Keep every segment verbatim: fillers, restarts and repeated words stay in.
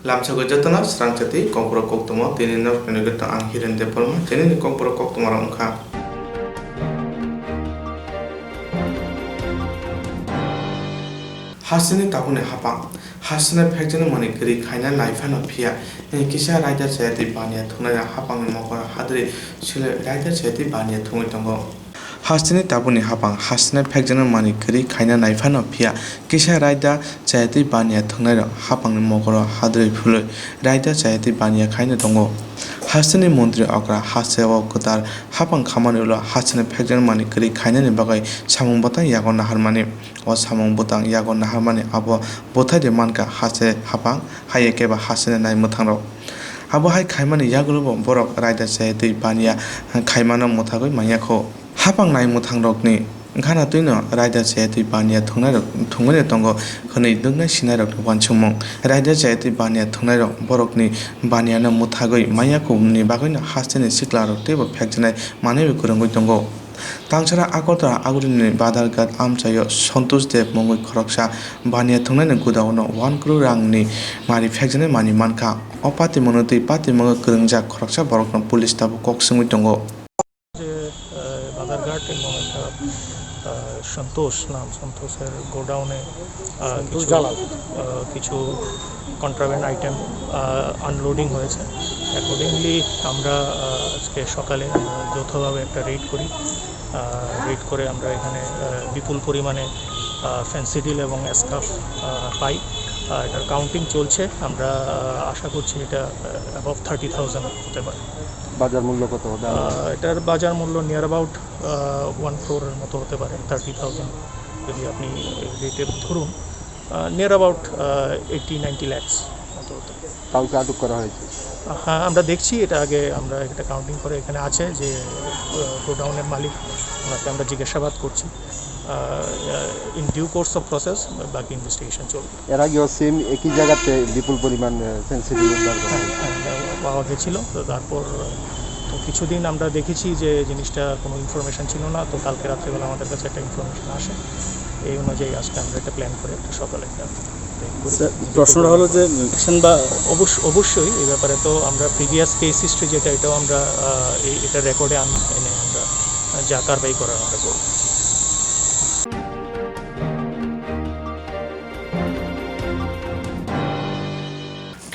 Lamsogwi jotono srangchati kokborok koktwma tini nok nini gitto ang Hiren Debbarma tini ni kokborok koktwma rok wngkha. Hasteni tabukni hapang, hasteni phekjaknai manwi kwrwi khaina naiphano phiya, kisa raida chayatwi baniya thwngnairok hapangni mokoro hadrwi sile raida chayatwi baniya thwngwi tongo. Hasteni tabukni hapang, hasteni phekjaknai manwi kwrwi khaina naiphano phiya, kisa raida chayatwi baniya thwngnairok hapangni mokoro hadrwi phulwi raida chayatwi baniya khaina tongo. Hasteni montri okra hasteo kwtal hapang khamani ulo hasteni phekjaknai manwi kwrwi khainani bagwi samung bwtang yago naharmani. O samung bwtang yago naharmani abo bwthai de mankha haste hapang, hai khe ba hasteni nai mwthangrok. Abo hai khaimani yagulobo borok raida chayatwi baniya khaimano mwthagwi manya kho. Hapang nai mwthangrokni gana twino raida chayatwi baniya thwngnairok thwngwi tongo hwnwi nuknai sinairokni uansukmung. Raida chayatwi baniya thwngnairok borokni baniyano mwthagwi manya khoni bagwino hasteni siklarok teibo phekjaknai manwibo kwrwngwi tongo. Tangsara Agartala Agulini Badharghat amchaio Santosh Deb mungwi khoroksa baniya thwngnaini gudaono one crore rangni mari phekjaknai manwi mankha. O patimungno twi patimungno kwrwngjak khoroksa borokno police tabuk kok swngwi tongo. যে, আহ, বাজারঘাট এবং একটা, আহ, সন্তোষ নাম, সন্তোষের গোডাউনে, আহ, সন্তোষ কিছু, দালাল। আহ, কিছু কন্ট্রাব্যান্ড আইটেম, আহ, আনলোডিং হয়েছে। অ্যাকর্ডিংলি আমরা, আহ, আজকে সকালে আমরা যৌথভাবে একটা রেড করি। আহ, রেড করে আমরা এখানে, আহ, বিপুল পরিমাণে, আহ, ফেন্সিডিল এবং স্কার্ফ, আহ, পাই। আহ, এটার কাউন্টিং চলছে। আমরা, আহ, আশা করছি এটা, আহ, অ্যাবাভ থার্টি থাউজেন্ড হতে পারে। বাজার মূল্য কত হবে? আহ, এটার বাজার মূল্য নিয়ার অ্যাবাউট, আহ, ওয়ান ক্রোরের মতো হতে পারে, থার্টি থাউজেন্ড যদি আপনি রেটে ধরুন, আহ, নিয়ার অ্যাবাউট, আহ, এইটি নাইনটি ল্যাক্স মতো হতে পারে। কাউকে আটক করা হয়েছে? হ্যাঁ, আমরা দেখছি, এটা আগে আমরা এটা কাউন্টিং করে এখানে আছে যে, আহ, গোডাউনের মালিক, ওনাকে আমরা জিজ্ঞাসাবাদ করছি। আহ, in due course of process বাকি ইনভেস্টিগেশন চলবে। এর আগেও সেম একই জায়গাতে বিপুল পরিমাণ, আহ, ফেন্সিডিল উদ্ধার করা হ্যাঁ, হয়েছে। হ্যাঁ, পাওয়া গেছিল। তো তারপর তো কিছুদিন আমরা দেখেছি যে জিনিসটা কোনো ইনফরমেশন ছিল না, তো কালকে রাত্রেবেলা আমাদের কাছে একটা ইনফরমেশন আসে, এই অনুযায়ী আজকে আমরা একটা প্ল্যান করে একটা সকালে একটা রেড করি। স্যার, প্রশ্নটা হলো যে, অ্যাকশন বা অবশ্য-, অবশ্যই এই ব্যাপারে তো আমরা প্রিভিয়াস কেস হিস্ট্রি যেটা, এটাও আমরা, আহ, এই, এটা রেকর্ডে আন-, এনে আমরা, আহ, যা কারবাই করার আমরা করব।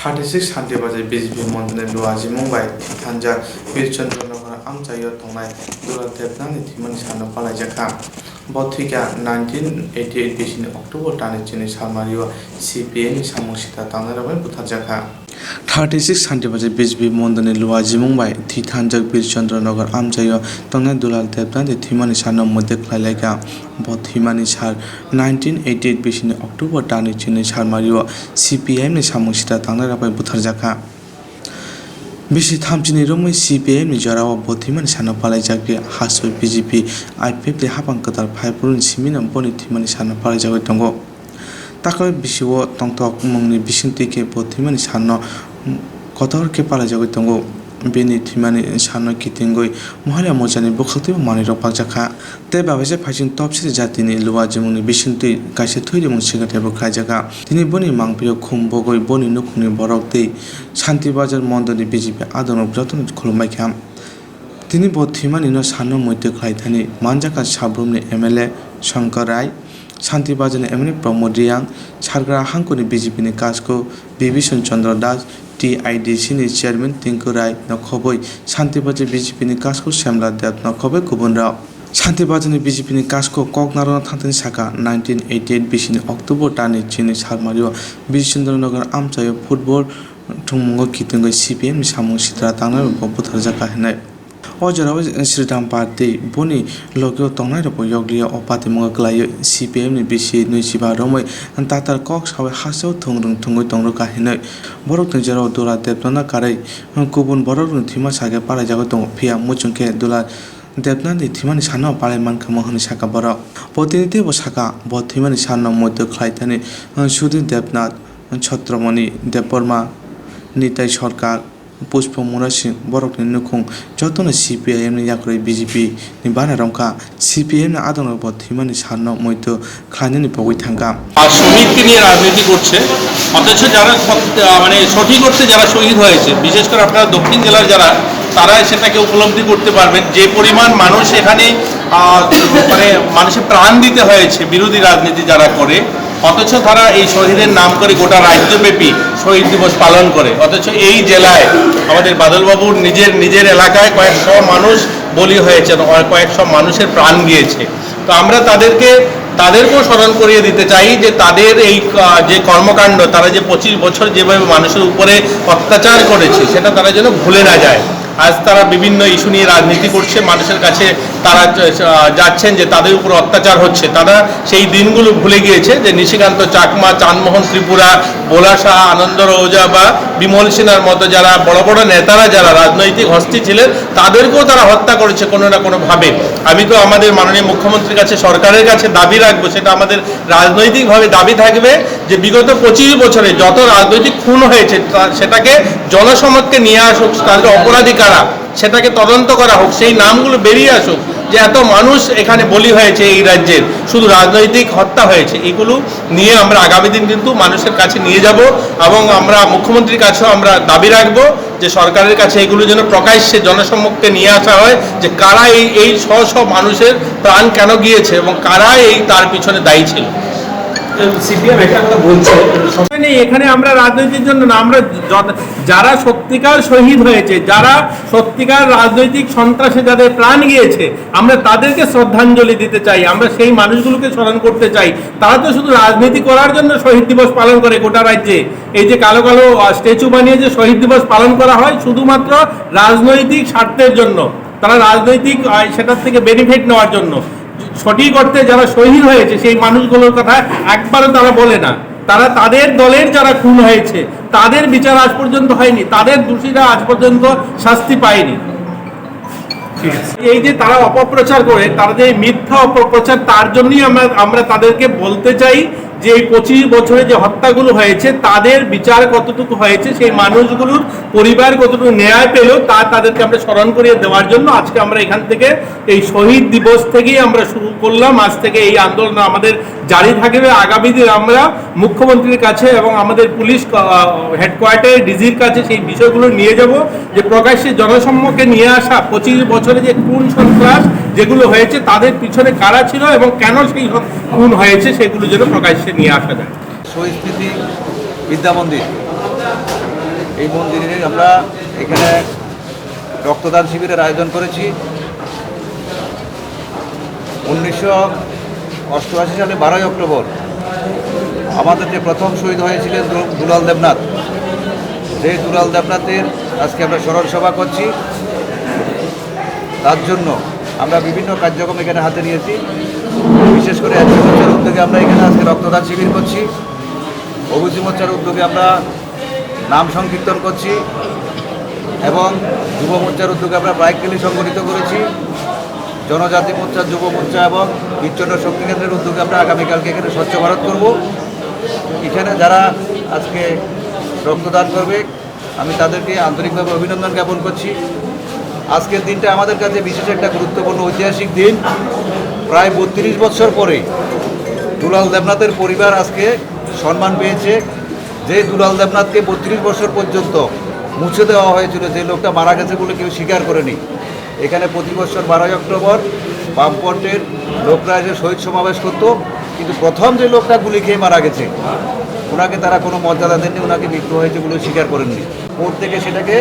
Thirty six Santi Bazar B J P mondolni luajimung bai thanjak Birchandra Nagar amchaio tongnai Dular Debnath ni thwimani sano palaijakha. Bo thwikha nineteen eighty eight bisini October talni chini salmario C P M ni samung sita tangnairok bai butharjakha. Thirty six Santi Bazar B J P mondolni luajimung bai thwi thanjak Birchandra Nagar amchaio tongnai Dular Debnath ni thwimani sano mwdwk khlailaikha. Bo thwimani sal nineteen eighty eight bisini October talni chini salmario C P M ni samung sita tangnairok bai butharjakha. Bisi thamchini romwi C P M ni jorao bo thwimani sano palaijakya, hasteo B J P I P F ni hapang kwtal phaiphuru ni simino boni thwimani sano palaijagwi tongo. Takhuk bisio tongthokmungni bisingtwi khe bo thwimani sano kotor khe palaijagwi tongo. Bini thwimani sano kitingwi Mohila mochani bwkhaktwibo manwirok pakjakha. Tei babaisa phaising topsiri jatini luajimungni bisingtwi kaisa thwirimung secretary bo khlaijakha. Tini boni mangpilio khum bogwi boni nukhungni borok tei Santi Bazar mondolni B J P adongrok jotono khulumbaikha. Tini bo thwimanino sano muitu khlaithani manjakha Sabrumni M L A Shankar Rai, Santi Bazarni M L A Pramod Reang, Sargra Hangkuni B J P ni kasko Bibishan Chandra Das, T I D C ni chairman Tinku Rai no khobwi Santi Bazar B J P ni kasko Semla Deb no khobwi kubunrok. Santi Bazarni B J P ni kasko kok narwkna thangthani saka, nineteen eighty eight bisini October talni chini salmario Birchandra Nagar amchaio football thwngmungo kitingwi C P M ni samung sitra tangnai bo butharjakha hinwi. O jorao Sridham Party boni logio tongnairokbo yokliya o patimungo kwlaiwi C P M ni bisi nwichiba romwi tatar kok sawi hasteo thwngrwng thwngwi tongrwkha hinwi borokni jorao Dula Debnathno karwi kubun borokrokni thwima sakhe palaijagwi tongo, phiya muchungkhe Dula Debnathni thwimani sano palai mankha hwnwi sakha borok. Bo tini teibo sakha, bo thwimani sano muitu khlaithani Sudhir Debnath, Chhatromoni Debbarma, Nitai Sarkar, Pushpa Murasing borokni nukhung jotono C P I M ni yakarwi B J P ni bana romkha. C P I M ni adongrokbo thwimani salno muitu khlainani pogwi thangkha. আর শহীদকে নিয়ে রাজনীতি করছে, অথচ যারা সৎ-, আহ, মানে সঠিক অর্থে যারা শহীদ হয়েছে, বিশেষ করে আপনারা দক্ষিণ জেলার যারা, তারা সেটাকে উপলব্ধি করতে পারবেন যে পরিমাণ মানুষ এখানে, আহ, মানে মানুষের প্রাণ দিতে হয়েছে বিরোধী রাজনীতি যারা করে, অথচ তারা এই শহীদের নাম করে গোটা রাজ্যব্যাপী শহীদ দিবস পালন করে। অথচ এই জেলায় আমাদের বাদলবাবুর নিজের, নিজের এলাকায় কয়েকশো মানুষ বলি হয়েছেন, কয়েকশো মানুষের প্রাণ গিয়েছে। তো আমরা তাদেরকে, তাদেরকেও স্মরণ করিয়ে দিতে চাই যে তাদের এই, আহ, যে কর্মকাণ্ড, তারা যে পঁচিশ বছর যেভাবে মানুষের উপরে অত্যাচার করেছে, সেটা তারা যেন ভুলে না যায়। আজ তারা বিভিন্ন ইস্যু নিয়ে রাজনীতি করছে, মানুষের কাছে তারা, আহ, যাচ্ছেন যে তাদের উপর অত্যাচার হচ্ছে। তারা সেই দিনগুলো ভুলে গিয়েছে যে নিশিকান্ত চাকমা, চাঁদমোহন ত্রিপুরা, ভোলা শাহ, আনন্দ রোজা বা বিমল সিনহার মতো যারা বড় বড় নেতারা, যারা রাজনৈতিক হস্তি ছিলেন, তাদেরকেও তারা হত্যা করেছে কোনো না কোনোভাবে। আমি তো আমাদের মাননীয় মুখ্যমন্ত্রীর কাছে, সরকারের কাছে দাবি রাখবো, সেটা আমাদের রাজনৈতিকভাবে দাবি থাকবে যে বিগত পঁচিশ বছরে যত রাজনৈতিক খুন হয়েছে, তা-, সেটাকে জনসমক্ষে নিয়ে আসুক, তাদের অপরাধী কারা, সেটাকে তদন্ত করা হোক, সেই নামগুলো বেরিয়ে আসুক, যে এত মানুষ এখানে বলি হয়েছে এই রাজ্যের, শুধু রাজনৈতিক হত্যা হয়েছে। এগুলো নিয়ে আমরা আগামী দিন কিন্তু মানুষের কাছে নিয়ে যাব এবং আমরা মুখ্যমন্ত্রীর কাছেও আমরা দাবি রাখবো যে সরকারের কাছে এগুলো যেন প্রকাশ্যে জনসম্মুখে নিয়ে আসা হয় যে কারা এই, এই শ শ মানুষের প্রাণ কেন গিয়েছে এবং কারা এই তার পিছনে দায়ী ছিল। সিপিএম একটা কথা বলছে, সব- নেই, এখানে আমরা রাজনীতির জন্য না, আমরা যত-, যারা সত্যিকার শহীদ হয়েছে, যারা সত্যিকার রাজনৈতিক সন্ত্রাসে যাদের প্রাণ গিয়েছে, আমরা তাদেরকে শ্রদ্ধাঞ্জলি দিতে চাই, আমরা সেই মানুষগুলোকে স্মরণ করতে চাই। তারা তো শুধু রাজনীতি করার জন্য শহীদ দিবস পালন করে গোটা রাজ্যে। এই যে কালো কালো, আহ, স্ট্যাচু বানিয়ে যে শহীদ দিবস পালন করা হয় শুধুমাত্র রাজনৈতিক স্বার্থের জন্য, তারা রাজনৈতিক, আহ, সেটার থেকে বেনিফিট নেওয়ার জন্য। সঠিক অর্থে যারা শহীদ হয়েছে সেই মানুষগুলোর কথা একবারও তারা বলে না। তারা তাদের দলের যারা খুন হয়েছে তাদের বিচার আজ পর্যন্ত হয়নি, তাদের দোষীরা আজ পর্যন্ত শাস্তি পায়নি। ঠিক আছে। এই যে তারা অপপ্রচার করে, তারা যে এই মিথ্যা অপপ্রচার, তার জন্যই আমরা, আমরা তাদেরকে বলতে চাই যে এই পঁচিশ বছরে যে হত্যাগুলো হয়েছে তাদের বিচার কতটুকু হয়েছে, সেই মানুষগুলোর পরিবার কতটুকু ন্যায় পেল, তা তাদেরকে আমরা স্মরণ করিয়ে দেওয়ার জন্য আজকে আমরা এখান থেকে এই শহীদ দিবস থেকেই আমরা শুরু করলাম। আজ থেকে এই আন্দোলন আমাদের জারি থাকবে। আগামী দিন আমরা মুখ্যমন্ত্রীর কাছে এবং আমাদের পুলিশ, আহ, হেডকোয়ার্টার ডিজির কাছে সেই বিষয়গুলো নিয়ে যাব, যে প্রকাশ্যে জনসম্মুখে নিয়ে আসা পঁচিশ বছরে যে খুন সন্ত্রাস যেগুলো হয়েছে তাদের পিছনে কারা ছিল এবং কেন সেই সব খুন হয়েছে সেগুলো যেন প্রকাশ্যে নিয়ে আসা যায়। শহীদ স্মৃতি বিদ্যা মন্দির, এই মন্দিরে আমরা এখানে রক্তদান শিবিরের আয়োজন করেছি। উনিশশো অষ্টআশি সালে বারোই অক্টোবর আমাদের যে প্রথম শহীদ হয়েছিলেন দু-, দুলাল দেবনাথ, সেই দুলাল দেবনাথের আজকে আমরা স্মরণ সভা করছি। তার জন্য আমরা বিভিন্ন কার্যক্রম এখানে হাতে নিয়েছি। বিশেষ করে এসসি মোর্চার উদ্যোগে আমরা এখানে আজকে রক্তদান শিবির করছি। ওবিসি মোর্চার উদ্যোগে আমরা নাম সংকীর্তন করছি এবং যুব মোর্চার উদ্যোগে আমরা বাইক র্যালি সংগঠিত করেছি। জনজাতি মোর্চা, যুব মোর্চা এবং বিচ্ছিন্ন শক্তি কেন্দ্রের উদ্যোগে আমরা আগামীকালকে এখানে স্বচ্ছ ভারত করব। এখানে যারা আজকে রক্তদান করবে, আমি তাদেরকে আন্তরিকভাবে অভিনন্দন জ্ঞাপন করছি। আজকের দিনটা আমাদের কাছে বিশেষ একটা গুরুত্বপূর্ণ ঐতিহাসিক দিন। প্রায় বত্রিশ বছর পরে দুলাল দেবনাথের পরিবার আজকে সম্মান পেয়েছে। যে দুলাল দেবনাথকে বত্রিশ বছর পর্যন্ত মুছে দেওয়া হয়েছিল, যে লোকটা মারা গেছে বলে কেউ স্বীকার করেনি, এখানে প্রতি বছর বারোই অক্টোবর বামফ্রন্টের লোকরা এসে শহীদ সমাবেশ করত, কিন্তু প্রথম যে লোকটা গুলি খেয়ে মারা গেছে, ওনাকে তারা কোনো মর্যাদা দেননি, ওনাকে মৃত্যু হয়েছে বলে স্বীকার করেননি। কোর্ট থেকে সেটাকে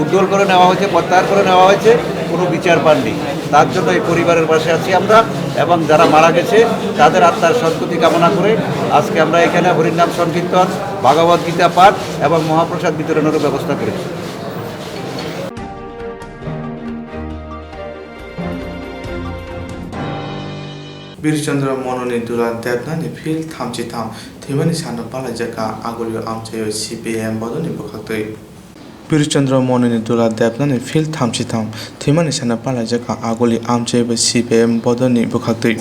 উজ্জ্বল করে নেওয়া হয়েছে, প্রত্যাহার করে নেওয়া হয়েছে, কোনো বিচার পাননি। তার জন্য এই পরিবারের পাশে আছি আমরা এবং যারা মারা গেছে তাদের আত্মার সদ্গতি কামনা করে আজকে আমরা এখানে হরিনাম সংকীর্তন, ভাগবত গীতা পাঠ এবং মহাপ্রসাদ বিতরণেরও ব্যবস্থা করেছি। Birchandra Mononi Dula Debnani field thamchi tham thwimani sano palaijak kha Agulio amchaio C P I M bodolni bwkhaktwi. Birchandra Mononi Dula Debnani field thamchi tham thwimani sano palaijak kha Aguli amchaio C P I M bodolni bwkhaktwi.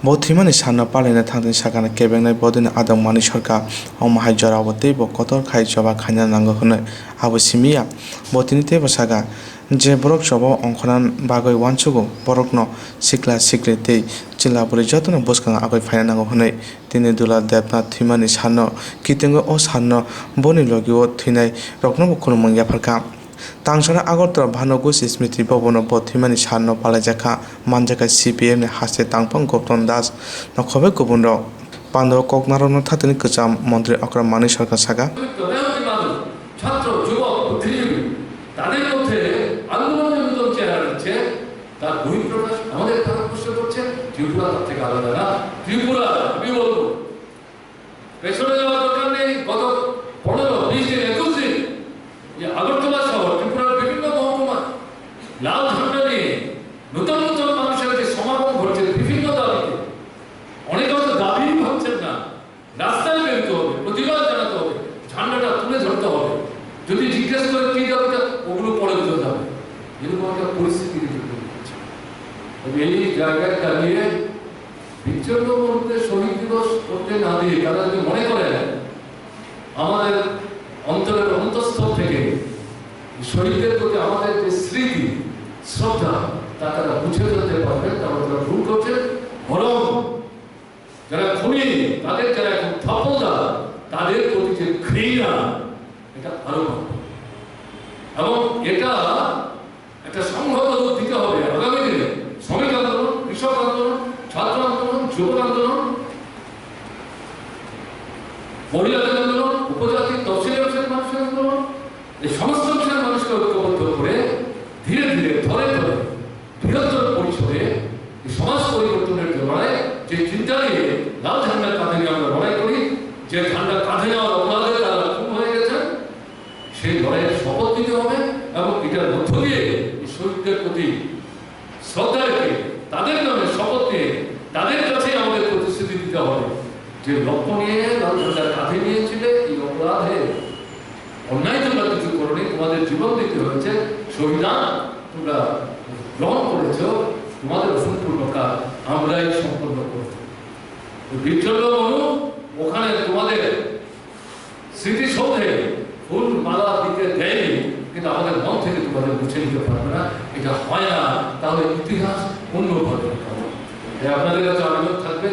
Bo thwimani sanno palaina thangtini sakano kebengnai bodolni adong Manik Sarkar, omo hai jorao teibo kotor khai choba khaina nango hwnwi. Abo simi ya, bo tini teibo saka, je borok choba ongkhorna bagwi uansugo, borokno sikla sikli tei chwla bwrwi jotono bwskango agwi phaina nango hwnwi. Tini Dular Debnath thwimani sanno kitingwi o sanno boni logio thwinai roknobo khulumung yapharkha. Tangsana Agartala Bhanu Ghosh Smriti Bhavan-o bo thwimani sanno palaijak kha, manjakha C P I M ni haste tangphang Gautam Das no khobai kubun rok. Pandao kok narwkna thatini kwcham montri okra Manik Sarkar saka. ছাত্র, যুবক, বুদ্ধিজীবী, তাদের মধ্যে আন্দোলনের নতুন চেহারা দিচ্ছে, তার বহিঃপ্রকাশ আমাদের ভারতবর্ষে করছে। ত্রিপুরা তার থেকে আলাদা না। ত্রিপুরা, আমি বলবো, পেছনে যাওয়ার দরকার নেই। গত পনেরো, বিশ দিন, একুশ দিন যে আগরতলা শহর, ত্রিপুরার বিভিন্ন মহকুমা লাল ঝান্ডা নিয়ে নতুন নতুন মানুষের যে সমাগম ঘটছে বিভিন্ন দাবিতে, অনেকে হয়তো দাবিই ভাবছেন না, রাস্তায় বেরোতে হবে, প্রতিবাদ জানাতে হবে, ঝান্ডাটা তুলে ধরতে হবে। যদি জিজ্ঞেস করে কি দাবিটা, ওগুলো পরে বুঝে যাবে। এরকম একটা পরিস্থিতি কিন্তু তৈরি হচ্ছে। তবে এই জায়গায় দাঁড়িয়ে বিচ্ছিন্ন মুহূর্তে শহীদ দিবস করতে না দিয়ে তারা যদি মনে করেন আমাদের অন্তরের অন্তঃস্থল থেকে শহীদদের প্রতি আমাদের যে স্মৃতি, শ্রদ্ধা, তা তারা বুঝে ফেলতে পারবেন, তাহলে তারা ভুল করছেন। বরং যারা খুনি, তাদের যারা এখন থাপলদার, তাদের প্রতি যে ঘৃণা, এটা আরো বাড়বে। এবং এটা একটা সংহত রূপ দিতে হবে আগামী দিনে। শ্রমিক আন্দোলন, কৃষক আন্দোলন, ছাত্র আন্দোলন, যুবক আন্দোলন, মহিলাদের আন্দোলন, উপজাতি, তফসিলি অংশের মানুষের আন্দোলন, এই সমস্ত অংশের মানুষকে ঐক্যবদ্ধ করে ধীরে ধীরে, ধরে ধরে বৃহত্তর পরিসরে এই সমাজ পরিবর্তনের যে লড়াই, যে চিন্তা নিয়ে লাল ঝান্ডা কাঁধে নিয়ে আমরা লড়াই করি, যে ঝান্ডা কাঁধে নেওয়ার অপরাধে তারা খুন হয়ে গেছেন, সেই লড়াইয়ের শপথ নিতে হবে এবং এটার মধ্য দিয়ে এই শহীদদের প্রতি শ্রদ্ধা রেখে তাদের নামে শপথ নিয়ে তাদের কাছেই আমাদের প্রতিশ্রুতি দিতে হবে যে লক্ষ্য নিয়ে লাল ঝান্ডা কাঁধে নিয়েছিলে এই অপরাধে অন্যায় তোমরা কিছু করোনি, তোমাদের জীবন দিতে হয়েছে, শহীদান তোমরা গ্রহণ করেছো, তোমাদের অসম্পূর্ণ কাজ আমরাই সম্পন্ন করব। তো বিচ্ছন্ন মনু ওখানে তোমাদের স্মৃতিসৌধে ফুল মালা দিতে দেয়নি, কিন্তু আমাদের মন থেকে তোমাদের মুছে নিতে পারবে না। এটা হয় না, তাহলে ইতিহাস অন্যভাবে লেখা হবে। তাই আপনাদের কাছে আবেদন থাকবে,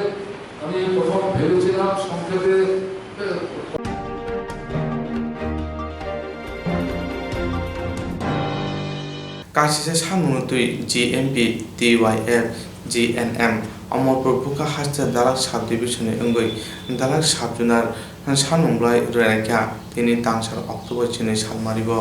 আমি প্রথম ভেবেছিলাম সংক্ষেপে, আহ, Kaisisa samungno twi G M P, T Y F, G N M, Omorpur bwkha haste Dalak sub division ni wngwi Dalak sub zonal samung bwlai rwlaikha tini tangsal October chini salmari bo.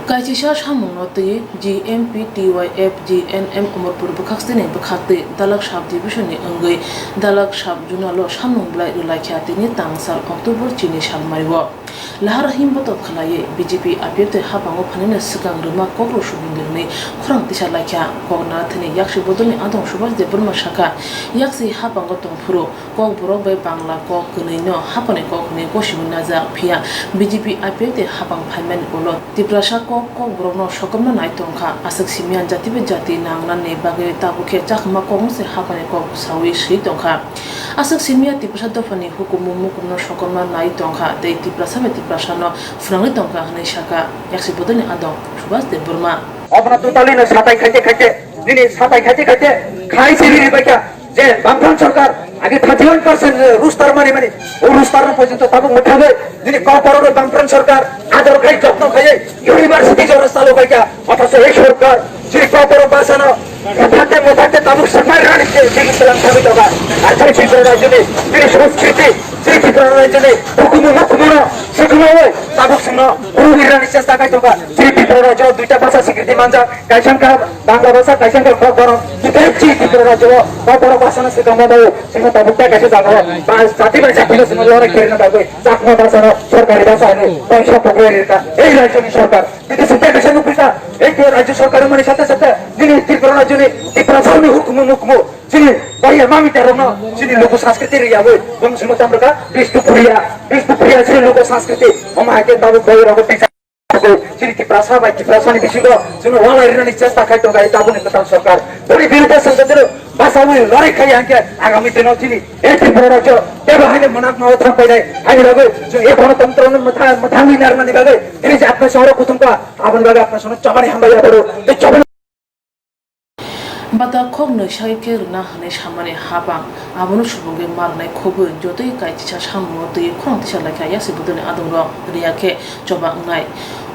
Kaisisa samungno twi G M P, T Y F, G N M Omorpur bwkhaktwi ni bwkhaktwi Dalak sub division ni wngwi Dalak sub zonal o samung bwlai rwlaikha tini tangsal October chini salmari bo. Lahar himbotok khlaiwi B J P I P F tei hapango phainani swkang rwma kokrok subungdi hwnwi khorang tisa laikha. Kok narathani yaksi bodolni adong Subhas Debbarma sakha, yaksi hapango tongphuru Kokborok bai Bangla kok kwnwino hapani kok hwnwi gosiwi najak, phiya B J P I P F tei hapang phaimani ulo Tiprasa kok Kokborokno sokomna nai tongkha. Aswk simiya jati bai jati nangnani bagwi tabuk khe chakma kokno se hapani kok saui swi tongkha. Aswk simiya Tiprasa dophani hukumu mukumno sokomna nai tongkha tei Tiprasa bai Tiprasano phwnangwi tongkha hwnwi sakha yaksi bodolni adong Subhas Debbarma. Obono totally no satai khaite khaite, nini satai khaite khaite, khai se nini baikha je Bamfront sarkar age thirty one percent roster mani mani, o roster no porjonto tabuk mwthagwi nini Kokborok Bamfront sarkar ador khai jotno khai university jora salo baikha. Othocho ei sorkar chini kokborok basano muthante muthante tabuk swkmai rani je chini selam sabi toka. Ar chini Tripura rajyoni chini sanskriti, chini Tripura rajyoni hukumu mukumu swkmawi tabuk swkno rugwi rani chesta khai toka. Chini Tripura rajyo duita bhasha sikriti manjak, kaisa wngkha Bangla bhasha, kaisa wngkha Kokborok. Chini Tripura rajyo Kokborok basano swkang mano, chini tabuk ta kaisa jagao ba jati bai jati no chini lorai kherina bagwi chakma bhasano sorkari bhasa hinwi kaisa pokoi rika ei rajyoni sorkar. Tei kaisa tei kaisa nukphi kha, ei rajyo sorkar wngmani sate sate nini Tripura rajyoni Tiprasani hukumu mukumu chini baiya mami terokno chini logo sanskriti riyawi bong simo tamrwkha Bishnupriya, Bishnupriya chini logo sanskriti omo hai khe tabuk baiya rogo tisa Chini Tiprasa bai Tiprasani bisingo chwngno walai rwnani chesta khai tongo, tabukni kwtal sorkar. Boni birudhe chwng jotino bachaui lorwi khai hwnkhe agami dino chini ei Tripura rajyo teibo haino mwnakma o thang painai. Haini bagwi chwng ei gonotantrano mwtha-, mwthangwi narwknani bagwi tini je apna songro kuthumkha, aboni bagwi apna songno chobani hambai aphuru tei chobani Bata khok nwi sak khe rwna hwnwi samani habang, abono subugwi ma rwnai khobwi, jotoi kaitisa samungo twi khorang tisa laikha, yaksi bodolni adongrok rwya khe choba wngnai.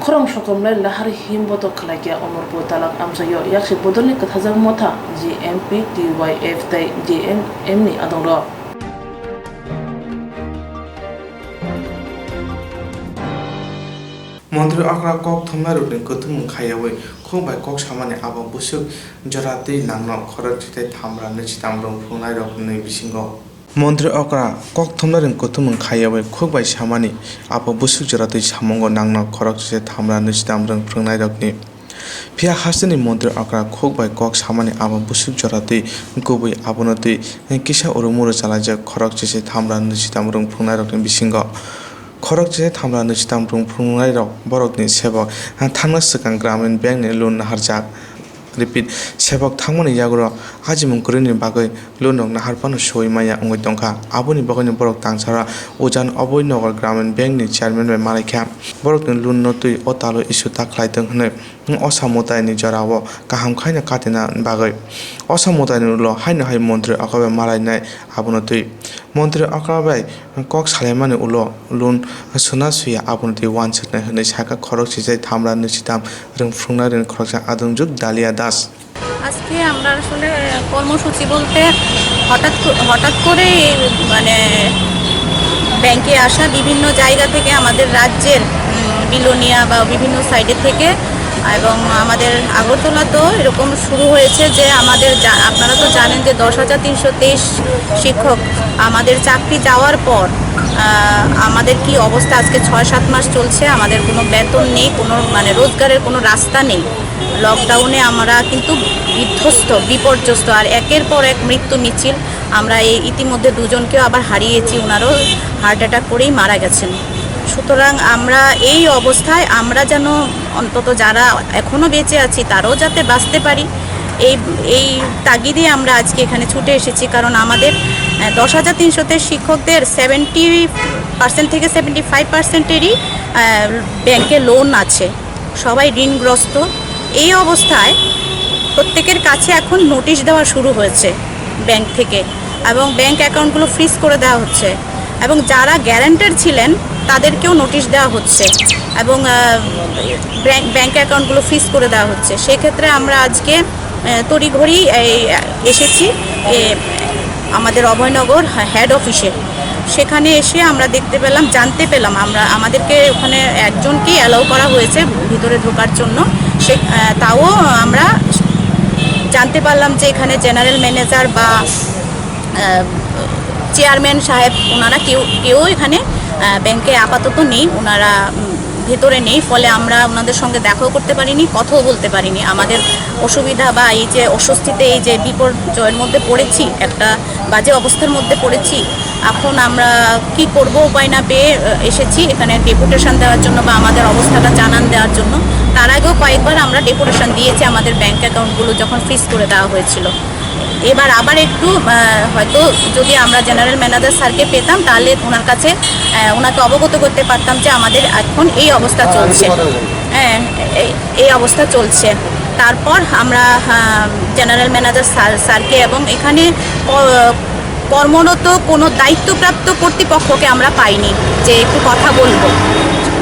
Khorang sokomlai lahar him boto khlaikha Omorpur talak amchaio, yaksi bodolni kwthajak motha G M P T Y F tei G M M ni adongrok. Montri okra kok thumnairokni kuthumung khaiyaui khuk bai kok samani abo bwswk jora twi nangno khoroksa tei thamra nwichitam rwng phunuknairokni bisingo. Montri okra kok thumnairokni kuthumung khaiyaui khuk bai samani abo bwswk jora twi samungo nangno khoroksa tei thamra nwichitam rwng phunuknairokni. Phiya hasteni montri okra khuk bai kok samani abo bwswk jora twi kubui abono twi kisa urumuru chalaijak khoroksa tei thamra nwichitam rwng phunuknairokni bisingo. Khoroksa tei thamra nwichitam rwng phunuknairok borokni sebok thangna swkang Gramin Bank ni loan naharjak. Repeat, sebok thangmani yaguro ajimung kwrwini bagwi loan rok nahar phano soi maya wngwi tongkha. Aboni bagwino borok tangsara Ujan Oboi Nagar Gramin Bank ni chairman bai malaikha. Borokni loan no twi o talo issue ta khlai tong hwnwi. Osa mwtaini jorao kaham khaino katina bagwi. Osa mwtaini ulo haino hai montri okra bai malainai abono twi. Montri okra bai kok salaimani ulo loan suna suya abono twi uansuknai hwnwi sakha khoroksa tei thamra nwichitam rwng phunuknairokni khoroksa adongjwk Dalia Das. আজকে আমরা আসলে কর্মসূচি বলতে হঠাৎ ক-, হঠাৎ করেই মানে ব্যাংকে আসা বিভিন্ন জায়গা থেকে আমাদের রাজ্যের, উম, বিলোনিয়া বা বিভিন্ন সাইডের থেকে এবং আমাদের আগরতলা তো এরকম শুরু হয়েছে যে আমাদের জা-, আপনারা তো জানেন যে দশ হাজার তিনশো তেইশ শিক্ষক আমাদের চাকরি যাওয়ার পর, আহ, আমাদের কি অবস্থা, আজকে ছয় সাত মাস চলছে, আমাদের কোনো বেতন নেই, কোনো মানে রোজগারের কোনো রাস্তা নেই। লকডাউনে আমরা কিন্তু বিধ্বস্ত, বিপর্যস্ত, আর একের পর এক মৃত্যু মিছিল। আমরা এই ইতিমধ্যে দুজনকেও আবার হারিয়েছি, ওনারও হার্ট অ্যাটাক করেই মারা গেছেন। সুতরাং আমরা এই অবস্থায় আমরা যেন অন্তত যারা এখনো বেঁচে আছি তারাও যাতে বাঁচতে পারি, এই, এই তাগিদে আমরা আজকে এখানে ছুটে এসেছি। কারণ আমাদের, আহ, দশ হাজার তিনশোতে শিক্ষকদের সেভেন্টি পার্সেন্ট থেকে সেভেন্টি ফাইভ পার্সেন্টেরই, আহ, ব্যাংকে লোন আছে। সবাই ঋণগ্রস্ত। এই অবস্থায় প্রত্যেকের কাছে এখন নোটিশ দেওয়া শুরু হয়েছে ব্যাংক থেকে, এবং ব্যাংক অ্যাকাউন্টগুলো ফ্রিজ করে দেওয়া হচ্ছে, এবং যারা গ্যারান্টর ছিলেন তাদেরকেও নোটিশ দেওয়া হচ্ছে, এবং, আহ, ব্যাংক, ব্যাংক অ্যাকাউন্টগুলো ফ্রিজ করে দেওয়া হচ্ছে। সেক্ষেত্রে আমরা আজকে, আহ, তড়িঘড়ি এই, আহ, এসেছি, এ, আমাদের অভয়নগর হেড অফিসে। সেখানে এসে আমরা দেখতে পেলাম, জানতে পেলাম, আমরা, আমাদেরকে ওখানে একজনকেই অ্যালাউ করা হয়েছে ভিতরে ঢোকার জন্য। সে, আহ, তাও আমরা জানতে পারলাম যে এখানে জেনারেল ম্যানেজার বা, আহ, চেয়ারম্যান সাহেব, ওনারা কেউ, কেউ এখানে, আহ, ব্যাংকে আপাতত নেই, ওনারা, উম, ভেতরে নেই। ফলে আমরা ওনাদের সঙ্গে দেখাও করতে পারিনি, কথাও বলতে পারিনি। আমাদের অসুবিধা বা এই যে অস্বস্তিতে, এই যে বিপর্যয়ের মধ্যে পড়েছি, একটা বাজে অবস্থার মধ্যে পড়েছি। এখন আমরা কি করব, উপায় না পেয়ে, আহ, এসেছি এখানে ডেপুটেশন দেওয়ার জন্য বা আমাদের অবস্থাটা জানান দেওয়ার জন্য। তার আগেও কয়েকবার আমরা ডেপুটেশন দিয়েছি আমাদের ব্যাংক অ্যাকাউন্টগুলো যখন ফ্রিজ করে দেওয়া হয়েছিল। এবার আবার একটু, আহ, হয়তো যদি আমরা জেনারেল ম্যানেজার স্যারকে পেতাম, তাহলে ওনার কাছে, আহ, ওনাকে অবগত করতে পারতাম যে আমাদের এখন এই অবস্থা চলছে। হ্যাঁ, এই, এই অবস্থা চলছে। তারপর আমরা, আহ, জেনারেল ম্যানেজার স্যার, স্যারকে এবং এখানে ক-, কর্মরত কোনো দায়িত্বপ্রাপ্ত কর্তৃপক্ষকে আমরা পাইনি যে একটু কথা বলবো।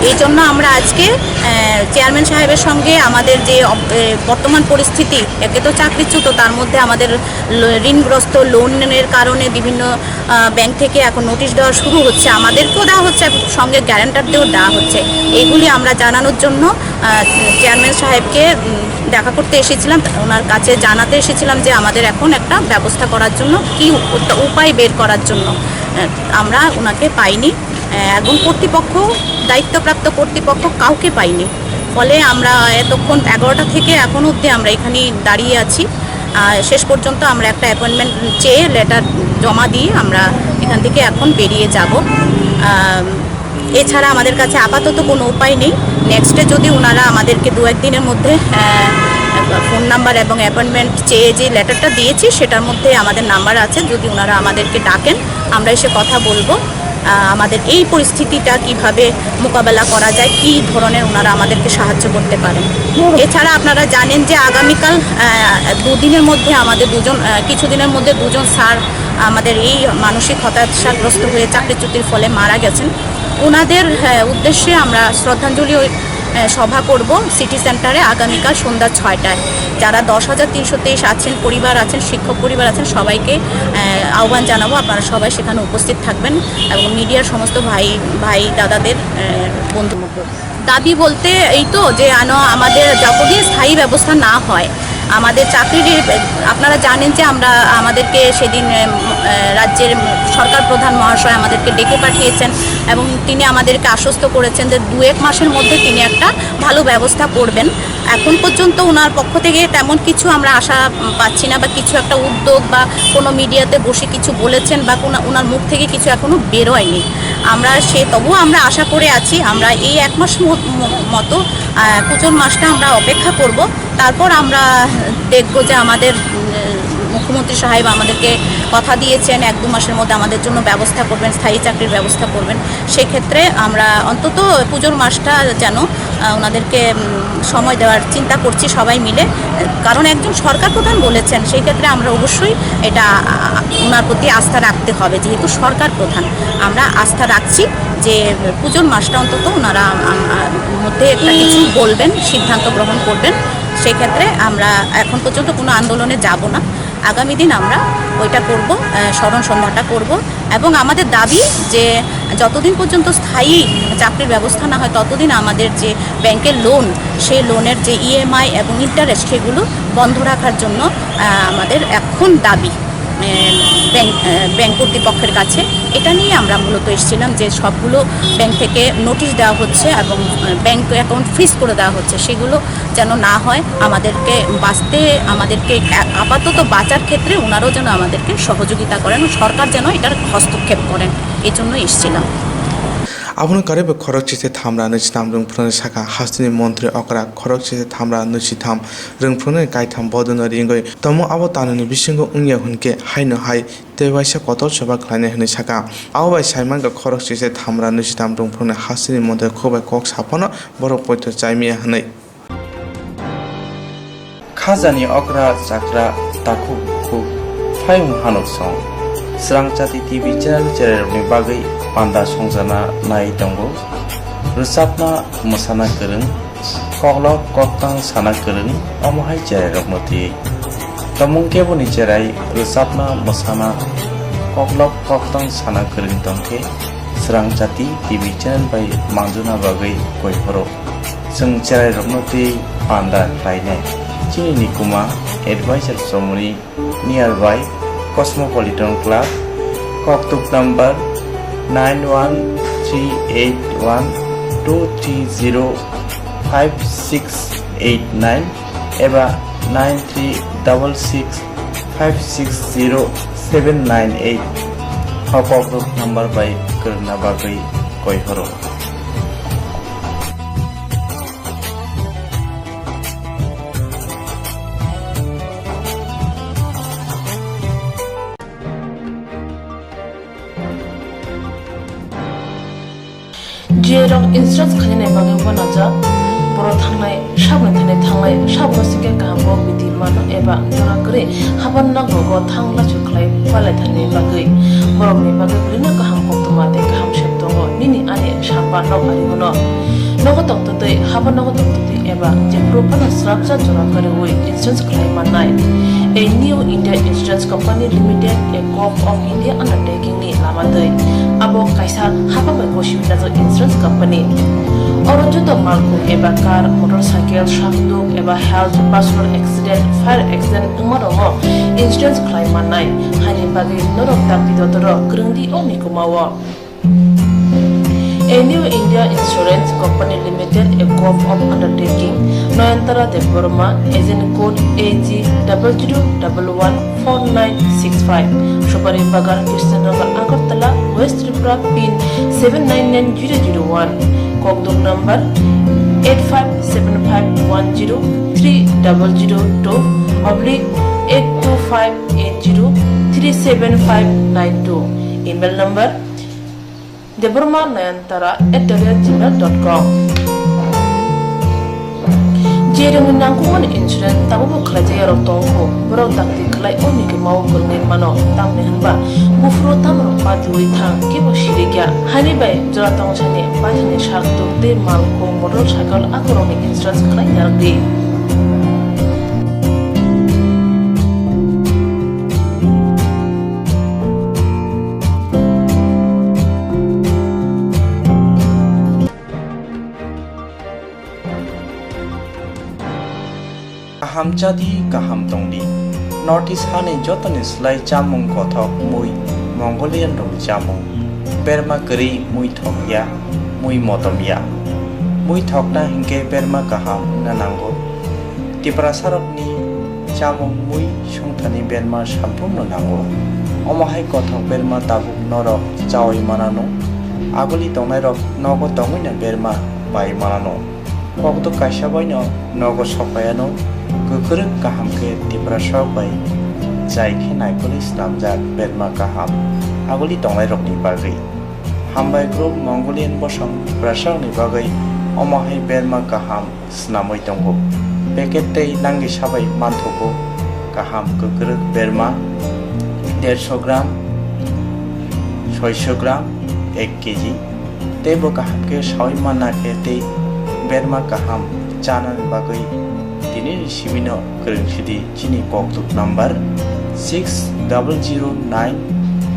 এই জন্য আমরা আজকে, আহ, চেয়ারম্যান সাহেবের সঙ্গে আমাদের যে অব-, এ, বর্তমান পরিস্থিতি, একে তো চাকরিচ্যুত, তার মধ্যে আমাদের ল-, ঋণগ্রস্ত, লোনের কারণে বিভিন্ন, আহ, ব্যাংক থেকে এখন নোটিশ দেওয়া শুরু হচ্ছে, আমাদেরকেও দেওয়া হচ্ছে, সঙ্গে গ্যারান্টারদেরও দেওয়া হচ্ছে। এইগুলি আমরা জানানোর জন্য, আহ, চেয়ারম্যান সাহেবকে, উম, দেখা করতে এসেছিলাম, ওনার কাছে জানাতে এসেছিলাম যে আমাদের এখন একটা ব্যবস্থা করার জন্য, কি উপ-, উপায় বের করার জন্য, আহ, আমরা ওনাকে পাইনি। আহ, এবং কর্তৃপক্ষ, দায়িত্বপ্রাপ্ত কর্তৃপক্ষ কাউকে পাইনি। ফলে আমরা এতক্ষণ এগারোটা থেকে এখন অবধি আমরা এখানেই দাঁড়িয়ে আছি। আহ, শেষ পর্যন্ত আমরা একটা অ্যাপয়েন্টমেন্ট চেয়ে লেটার জমা দিয়ে আমরা এখান থেকে এখন বেরিয়ে যাব। আহ, এছাড়া আমাদের কাছে আপাতত কোনো উপায় নেই। নেক্সটে যদি ওনারা আমাদেরকে দু এক দিনের মধ্যে ফোন নাম্বার এবং অ্যাপয়েন্টমেন্ট চেয়ে যে লেটারটা দিয়েছি, সেটার মধ্যে আমাদের নাম্বার আছে, যদি ওনারা আমাদেরকে ডাকেন, আমরা এসে কথা বলবো। আহ, আমাদের এই পরিস্থিতিটা কিভাবে মোকাবেলা করা যায়, কী ধরনের ওনারা আমাদেরকে সাহায্য করতে পারেন। এছাড়া আপনারা জানেন যে আগামীকাল, আহ, দুদিনের মধ্যে আমাদের দুজন, আহ, কিছুদিনের মধ্যে দুজন স্যার আমাদের এই মানসিক হতাশাগ্রস্ত হয়ে চাকরিচ্যুতির ফলে মারা গেছেন। ওনাদের, আহ, উদ্দেশ্যে আমরা শ্রদ্ধাঞ্জলি ওই, আহ, সভা করব সিটি সেন্টারে আগামীকাল সন্ধ্যা ছয়টায়। যারা দশ হাজার তিনশো তেইশ আছেন, পরিবার আছেন, শিক্ষক পরিবার আছেন, সবাইকে, আহ, আহ্বান জানাবো, আপনারা সবাই সেখানে উপস্থিত থাকবেন এবং মিডিয়ার সমস্ত ভাই, ভাই দাদাদের, আহ, বন্ধু। দাবি বলতে এই তো যে আনো-, আমাদের যতদিন স্থায়ী ব্যবস্থা না হয়, আমাদের চাকরির, আপনারা জানেন যে আমরা, আমাদেরকে সেদিন, আহ, আহ, রাজ্যের সরকার প্রধান মহাশয় আমাদেরকে ডেকে পাঠিয়েছেন এবং তিনি আমাদেরকে আশ্বস্ত করেছেন যে দু এক মাসের মধ্যে তিনি একটা ভালো ব্যবস্থা করবেন। এখন পর্যন্ত ওনার পক্ষ থেকে তেমন কিছু আমরা আশা, উম, পাচ্ছি না বা কিছু একটা উদ্যোগ বা কোনো মিডিয়াতে বসে কিছু বলেছেন বা কোনো ওনার মুখ থেকে কিছু এখনো বেরোয়নি। আমরা সে, তবুও আমরা আশা করে আছি, আমরা এই এক মাস ম-, ম-, মতো, আহ, পুজোর মাসটা আমরা অপেক্ষা করব। তারপর আমরা দেখব যে আমাদের, উম, মুখ্যমন্ত্রী সাহেব আমাদেরকে কথা দিয়েছেন এক দু মাসের মধ্যে আমাদের জন্য ব্যবস্থা করবেন, স্থায়ী চাকরির ব্যবস্থা করবেন। সেক্ষেত্রে আমরা অন্তত পুজোর মাসটা যেন, আহ, ওনাদেরকে, উম, সময় দেওয়ার চিন্তা করছি সবাই মিলে। কারণ একজন সরকার প্রধান বলেছেন, সেই ক্ষেত্রে আমরা অবশ্যই এটা, আহ, ওনার প্রতি আস্থা রাখতে হবে, যেহেতু সরকার প্রধান। আমরা আস্থা রাখছি যে পুজোর মাসটা অন্তত ওনারা, আহ, মধ্যে একটা কিছু বলবেন, সিদ্ধান্ত গ্রহণ করবেন। সেক্ষেত্রে আমরা এখন পর্যন্ত কোনো আন্দোলনে যাব না। আগামী দিন আমরা ওইটা করব, আহ, স্মরণ সন্ধ্যাটা করব। এবং আমাদের দাবি যে যতদিন পর্যন্ত স্থায়ী চাকরির ব্যবস্থা না হয়, ততদিন আমাদের যে ব্যাংকের লোন, সেই লোনের যে ইএমআই এবং ইন্টারেস্ট, সেগুলো বন্ধ রাখার জন্য, আহ, আমাদের এখন দাবি। আহ, ব্যাংক, আহ, ব্যাংক কর্তৃপক্ষের কাছে। এটা নিয়ে আমরা মূলত এসেছিলাম যে সবগুলো ব্যাংক থেকে নোটিশ দেওয়া হচ্ছে এবং, আহ, ব্যাংক অ্যাকাউন্ট ফ্রিজ করে দেওয়া হচ্ছে, সেগুলো যেন না হয়। আমাদেরকে বাঁচতে, আমাদেরকে আ-, আপাতত বাঁচার ক্ষেত্রে ওনারাও যেন আমাদেরকে সহযোগিতা করেন, সরকার যেন এটার হস্তক্ষেপ করেন, এই জন্য এসেছিলাম। Abono karwi bo khorok chise thamra nwi sitham rwngphru nwi sakha, hasteni montri okra khorok chise thamra nwi sitham rwngphru nwi kaitham bodono ringwi tomo. Abo tanani bisingo wngya hwnkhe haino hai tei waisa kotor choba khlainai hwnwi sakha. Abo bai sai mankha khorok chise thamra nwi sitham rwngphru nwi hasteni montri khubai kok saphano borok poito chai miya hwnwi. Khajani okra chakra takhuk bukhuk phaiyung hanuk song. Srangchati T V channel cherairokni bagwi panda songjana nai tongo. Rwchapna mwsana kwrwng, koklop koktang sana kwrwng, omo hai cherairokno twi. Tomung keboni cherai rwchapna mwsana koklop koktang sana kwrwng tongkhe Srangchati T V channel bai manjuna bagwi koi phoro. Chwng cherairokno twi panda khlainai. Chini nikuma advisor chomoni nearby Cosmopolitan Club, koktuk number nine one three eight one two three zero five six eight nine eba nine three double six five six zero seven nine eight. O koktuk number bai kwrwngna bagwi koi horo. Jerok insurance khainani bagwi uanajak, borok thangnai saboni thani thanglai, saboni singkhe kaham kok biti mano eba jora kwrwi haban nogo thang lachu khlai palai thani bagwi. Borokni bagwi bwrwino kaham koktwma tei kaham sep tongo, nini ani sapa nok ari uno. Nogo tongtwtwi, habo nogo tongtwtwi eba jephuru phano swrapsa jora kwrwi insurance khlai mannai. A New India Insurance Company Limited, a Gov of India undertaking ni lama twi. Abo kaisa haba bai gosi wngjak insurance company. Oro joto malkhung eba car, motorcycle, sakduk eba health, personal accident, fire accident wngma rokno insurance khlai mannai. Haini bagwi norok dakti dotoro kwrwngdi o mikuma o. A New India Insurance Company Limited, a Gov of undertaking, Nayantara Debbarma, agent code A G double zero double one four nine six five. Supari Bagan, Krishnanagar, Agartala, West Tripura, pin seven nine nine zero zero one. Kokduk number eight five seven five one zero three double zero two oblique eight two five eight zero three seven five nine two. Email number debbarma nayantara at the rate gmail dot com. Jerokni nangkukmani insurance tabukbo khlaijak yarok tongkho, borok dakti khlai o mikhe mao kwrwngwi mano, tamni hwnba buphuru tamrok patiwi thang, kebo sirikya. Haini bai jora tongsani baithangni sak tuk tei malkhung, motorcycle akorokni insurance khlai narwkdi. Kaham chadi, kaham tongdi. North East hani jotoni slai chamung kothok mui Mongolian rokni chamung. Berma kwrwi mui thokya, mui motomya. Mui thokna hinkhe berma kaham wngna nango. Tiprasarokni chamung mui songthani berma samphumno nango. Omo hai kothok berma tabuk norok chaui manano. Aguli tongnairok nogo tongwino berma pai manano. Kokduk kaisa baino nogo sokpaiano. Kwkrwk kaham khe Tiprasarok bai chai khe naikolwi swnamjak berma kaham aguli tongnairokni bagwi. Hambai group Mongolian bosong Tiprasarokni bagwi omo hai berma kaham swnamwi tongo. Packet tei langisa bai manthogo kaham kwkrwk berma dersho gram, soisho gram, ek kg. Tei bo kaham khe saui manna khe tei berma kaham chanani bagwi tinini simino kwrwng sidi chini kokduk number six double zero nine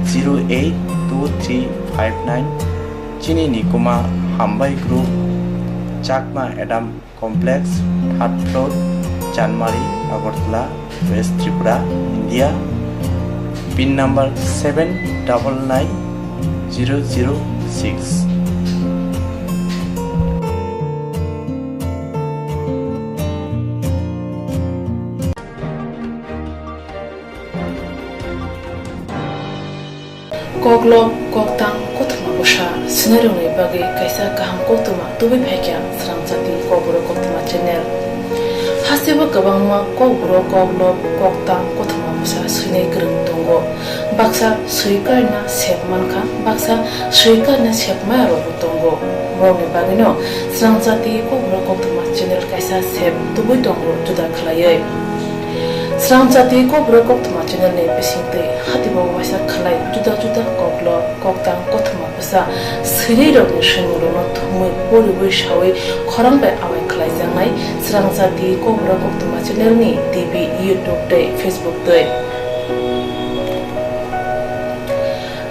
zero eight two three five nine. Chini nikuma Hambai Group, Chakma Adam Complex, third floor, Chanmari, Agartala, West Tripura, India. Pin number seven double nine zero zero six. Koklop, koktang, kothoma bwsa swinairokni bagwi kaisa kaham koktwma tubui phaikha Srangchati Kokborok Koktwma channel. Hasteo kwbangma kokborok, koklop, koktang, kothoma bwsa swinai kwrwng tongo. Baksa swi karina sep mankha, baksa swi karina sep maya rokbo tongo. Borokni bagwino Srangchati Kokborok Koktwma channel kaisa sep tubui tongo juda khlaiwi. Srangchati Kokborok Koktwma channel ni bisingtwi hatibo waisa khlai juda juda koklop, koktang, kothoma bwsa swinairokni swimungrokno thumwi poriwi sawi khorang bai awai khlaijaknai Srangchati Kokborok Koktwma channel ni T V, YouTube tei Facebook twi.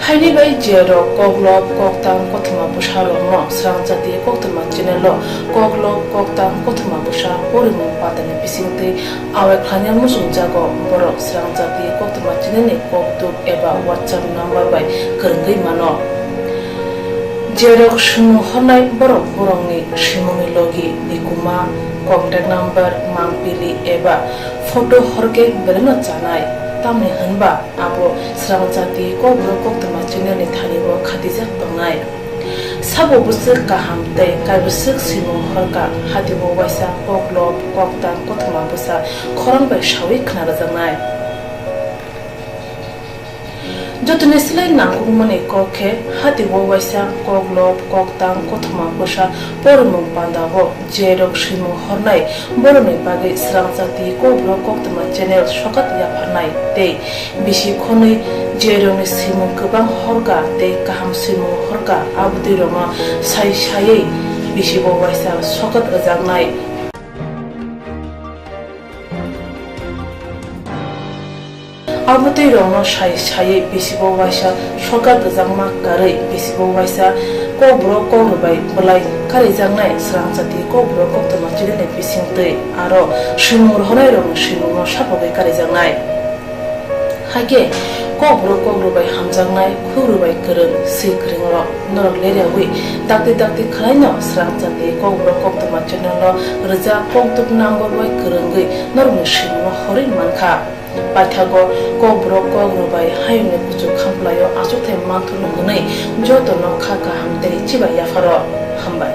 Haini bai jerok koklop, koktang, kothoma bwsarokno Srangchati Koktwma channel o koklop, koktang, kothoma bwsa porimung patani bisingtwi awai khlaina muchungjago, borok Srangchati Koktwma channel ni kokduk eba WhatsApp number bai kwrwngwi mano. Jerok swimung hornai borok borokni swimungni logi, nikuma, contact number, mangpili eba photo horkhe belaino chanai, tamni hwnba abo Srangchati Kokborok Koktwma channel ni thani bo khatijak tongnai. Sabo bwswk kaham tei kaibwswk swimung horkha, hatibo waisa koklop, koktang, kothoma bwsa khorang bai sawi khna rwjaknai. Jotoni slai nangkukmani kok khe, hatibo waisa koklop, koktang, kothoma bwsa porimung pandao jerok swimung hornai borokni bagwi Srangchati Kokborok Koktwma channel sokat yapharnai tei bisi khonwi jerokni swimung kwbang horkha tei kaham swimung horkha, abotwi rokno sai saiwi bisibo waisa sokat rwjaknai. Abotwi rokno sai saiwi bisibo waisa sokat rwjakma karwi bisibo waisa kokborok kokni bai bwlai karijaknai Srangchati Kokborok Koktwma channel ni bisingtwi aro swimung rohornai rokni swimungno sapogwi karijaknai. Hakhe kokborok kokni bai hamjaknai khukri bai kwrwng swi kwrwngrok norok leriawi dakti dakti khwlaino Srangchati Kokborok Koktwma channel o rwjak kokduk number bai kwrwngwi norokni swimungno horwi mankha. Paithago Kokborok kok rwbai hayungni kuchuk khamplaio achukthai manthokno hwnwi jotono kha kaham tei chibai yapharo hambai.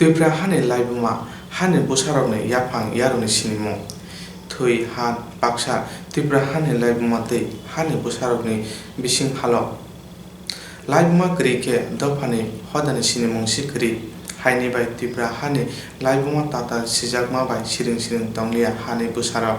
Twipra hani laibuma, hani bwsarokni yaphang yarwkni sinimung. Thwi, ha, baksa, Twipra hani laibuma tei hani bwsarokni bising halo. Laibuma kwrwi khe dophani hodani sinimung se kwrwi. Haini bai Twipra hani laibuma tatal sijakma bai siring siring tongliya hani bwsarok.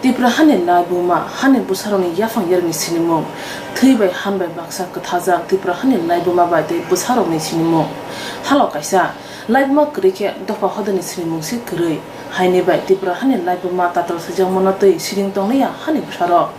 Tipra hani laibuma, hani bwsarokni yaphang yarwkni sinimung, thwi bai han bai baksa kwthajak Tipra hani laibuma bai tei bwsarokni sinimung. Halo kaisa, laibuma kwrwi khe dopha hodani sinimung se kwrwi. Haini bai Tipra hani laibuma tatal swijakmano twi siring tongliya hani bwsarok.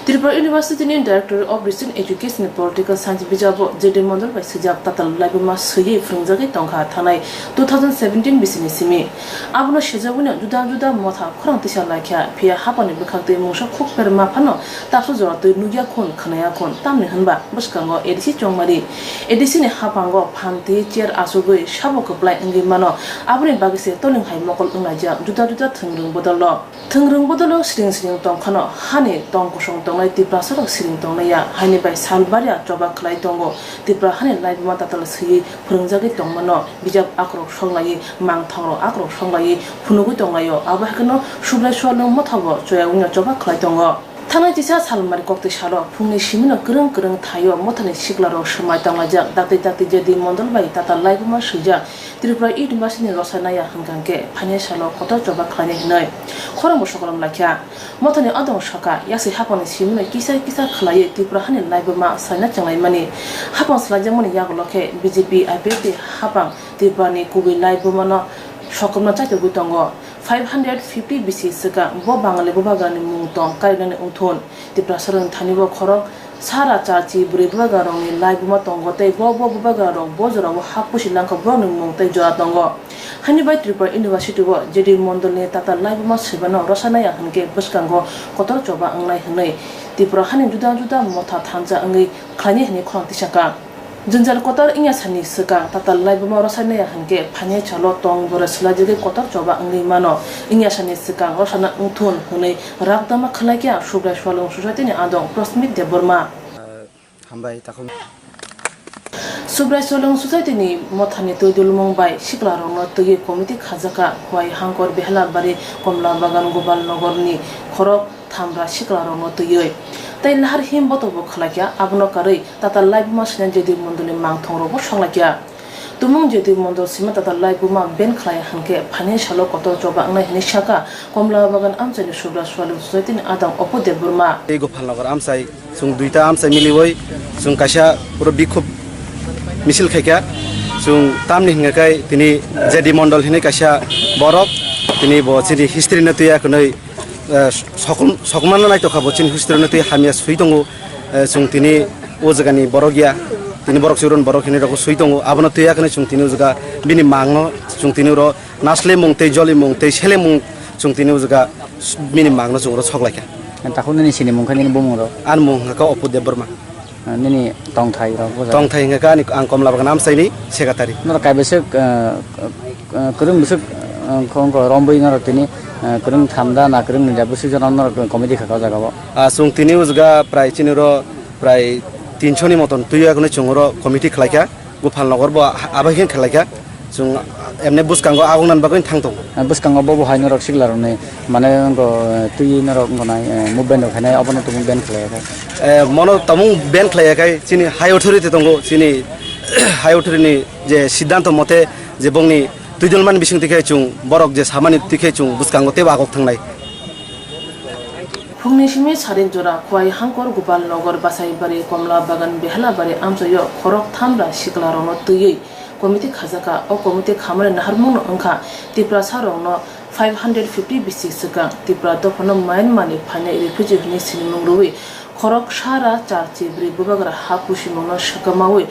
Tripura University ni Director of Research Education and Political Science bijabo J D Mondol bai swijak tatal laibuma swiwi phwrwngjagwi tongkha thanai two thousand seventeen bisini simi. Abono swijagwino juda juda motha khorang tisa laikha, phiya hapani bwkhak twi mungsa khuk perma phano tapsa jora twi nukya khun khwnaya khun, tamni hwnba bwskango A D C chongmari. A D C ni haphango phan twi chair achugwi sabo kwplai wngwi mano, aboni bagwi se toling hai mokol wnglaijak juda juda thwngrwng bodolo. Thwngrwng bodolo siring siring tongkhano hani tong kosong tongnai Tiprasarok siring tongnaiya, haini bai salbariya choba khlai tongo. Tipra hani laibuma tatal swiwi phwrwngjagwi tongmano, bijap akrok songlaiwi, mangthangrok akrok songlaiwi phunugwi tonglaio. Abo hai kheno Subrai Sualwng mothabo choyawino choba khlai tongo. Thanai chisa salmari koktwi salo phungni simino kwrwng kwrwng thaio mothani siklarok swmai tonglaijak. Dakti dakti J D Mondol bai tatal laibuma swijak. Tripura University ni rosa naiya hwnkha khe phainai salo kotor choba khlainai hwnwi khorang bo sokolom laikha. Mothani odong soka yasi hapangni simino kisa kisa khlaiwi Tripura hani laibuma saina chenglaimani. Hapang salaijakmani yagulo khe B J P I P F T hapang Tripura ni kubui laibuma no sokomna chaitogwi tongo. Five hundred fifty bisi swkang bo Bangali bubagrani mung tong karinani wngthun. Tiprasarokni thani bo khorok sara charchi bwrwi bubagrarokni laibuma tongo tei bo bo bubagrarok bo jorao hak pusi langkha borokni mung tei jora tongo. Haini bai Tripura University o J D Mondolni tatal laibuma swibano rosa naiya hwnkhe bwskango kotor choba wngnai hwnwi Tripura hani juda juda motha thansa wngwi khlainai hwnwi khorang tisakha. Jwngjal kotor wngya sani swkang tatal laibuma rosa naiya hwnkhe phainai salo tong bwrwi swlaijagwi kotor choba wngwi mano. Wngya sani swkang rosana wngthun hwnwi rakdama khlaikha Subrai Sualwng Society ni adong Prosmit Debbarma. Hambai takhuk. Subrai Sualwng Society ni mothani twi dulmung bai siklarokno twiwi committee khajakha, Khowai Hangkor, Behelabari, Komla Bagan, Gopal Nogor ni khorok thamra siklarokno twiwi. Tei lahar him botobo khlaikha, abono karwi tatal laibuma swina J D Mondolni mangthongrokbo songlaikha. Tumung J D Mondol swima tatal laibuma ban khlaiya hwnkhe phainai salo kotor choba wngnai hwnwi sakha Komla Bagan amchaini Subrai Sualwng Society ni adong Apu Debbarma. Tei Gopal Nogor amchai chwng duita amchai miliwi chwng kaisa pura bikhub misil khaikha. Chwng tamni hwnkha khe tini J D Mondol hinwi kaisa borok, tini bo chini history no twiya hwnwi eh, sokol-, sokomano naitokha bo chini history no twi hamya swi tongo, eh, chwng tini o jagani borok ya, tini borok chwron borok hinwi rokbo swi tongo, abono twi yakhe chwng tini o jaga bini mangno chwng tini oro naslemung tei jolimung tei selemung chwng tini o jaga bini mangno chwng oro sok laikha. Takhuk nini sinimung khe nini bumung rok? Ani mung hwnkha khe Apu Debbarma. Ah, nini tongthai rok bo jaga? Tongthai hwnkha khe ani, ang Komla Bagan amchaini secretary. Norok kaibwswk, ah, ah, kwrwng bwswk, ah, khong khong rombwi norok tini, ah, kwrwng tham da na kwrwng nwi da bwswk jora norok committee kha o jaga o? Ah, chwng tini o jaga prai chini oro prai tinso ni moton twi yakni chwng oro committee khlaikha. Gopal Nogor bo abo khe khlaikha. Chwng Emne bwskango agok nan bagwi thang tongo. Ah, bwskango bobo hai norok sikla rokni mane wngkha, eh, twi norok wngkha nai, eh, movement rok khainai abono tumung ban khlai kha. Eh, mono tumung ban khlai kha chini high authority tongo, chini high authority ni je siddhanto mote je bongni twi dol mani bising tikhe chung borok je samani tikhe chung bwskango tebo agok thangnai. Phungni simi sarik jora Khowai Hangkor, Gopal Nagar, Basaibari, Komla Bagan, Behlabari amchaio khorok thamra siklarokno twiwi committee khajakha. O committee khamani naharmungno wngkha Tiprasarokno five hundred fifty bisi swkang Tipra dophano Myanmar ni phainai refugee hwnwi sinimung rwui khorok sara char chibrwi bubagra ha pusimungno swkamaui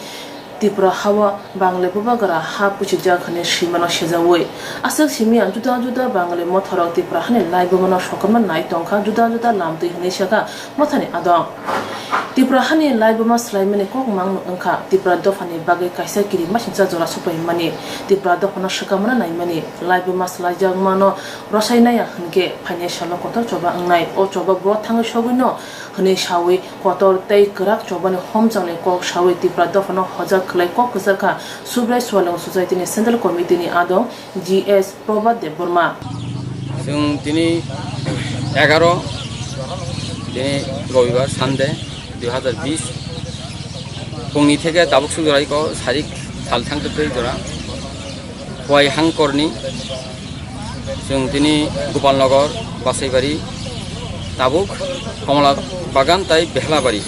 Tipra hao Bangle bubagra ha puchijak hwnwi swimano sejaui. Aswk simi ang juda juda Bangle motharok Tipra hani laibumano sokomna nai tongkha, juda juda lamtwi hwnwi sakha mothani adong. Tipra hani laibuma swlaimani kok mangno wngkha Tipra dophani bagwi kaisa kirimasingcha jora suklaimani. Tipra dophano swkamna naimani. Laibuma swlaijakmano rwsai naiya hwnkhe phainai salo kotor choba wngnai. O choba bo thangwi sogwino hwnwi saui kotor tei kwrak chobani homjaknai kok saui Tipra dophano hojak khlai kok kwchar kha Subrai Swaleng Society ni Central Committee ni adong G S Prabhat Debbarma. Chwng tini egaro, tini Robibar, Sunday, dui hazar bish, phungni theke tabuk suk jora iko sarik sal thangtwtwi jora Khowai Hangkorni. Chwng tini Gopalnagar, Basaibari, tabuk Komla Bagan tai Behlabari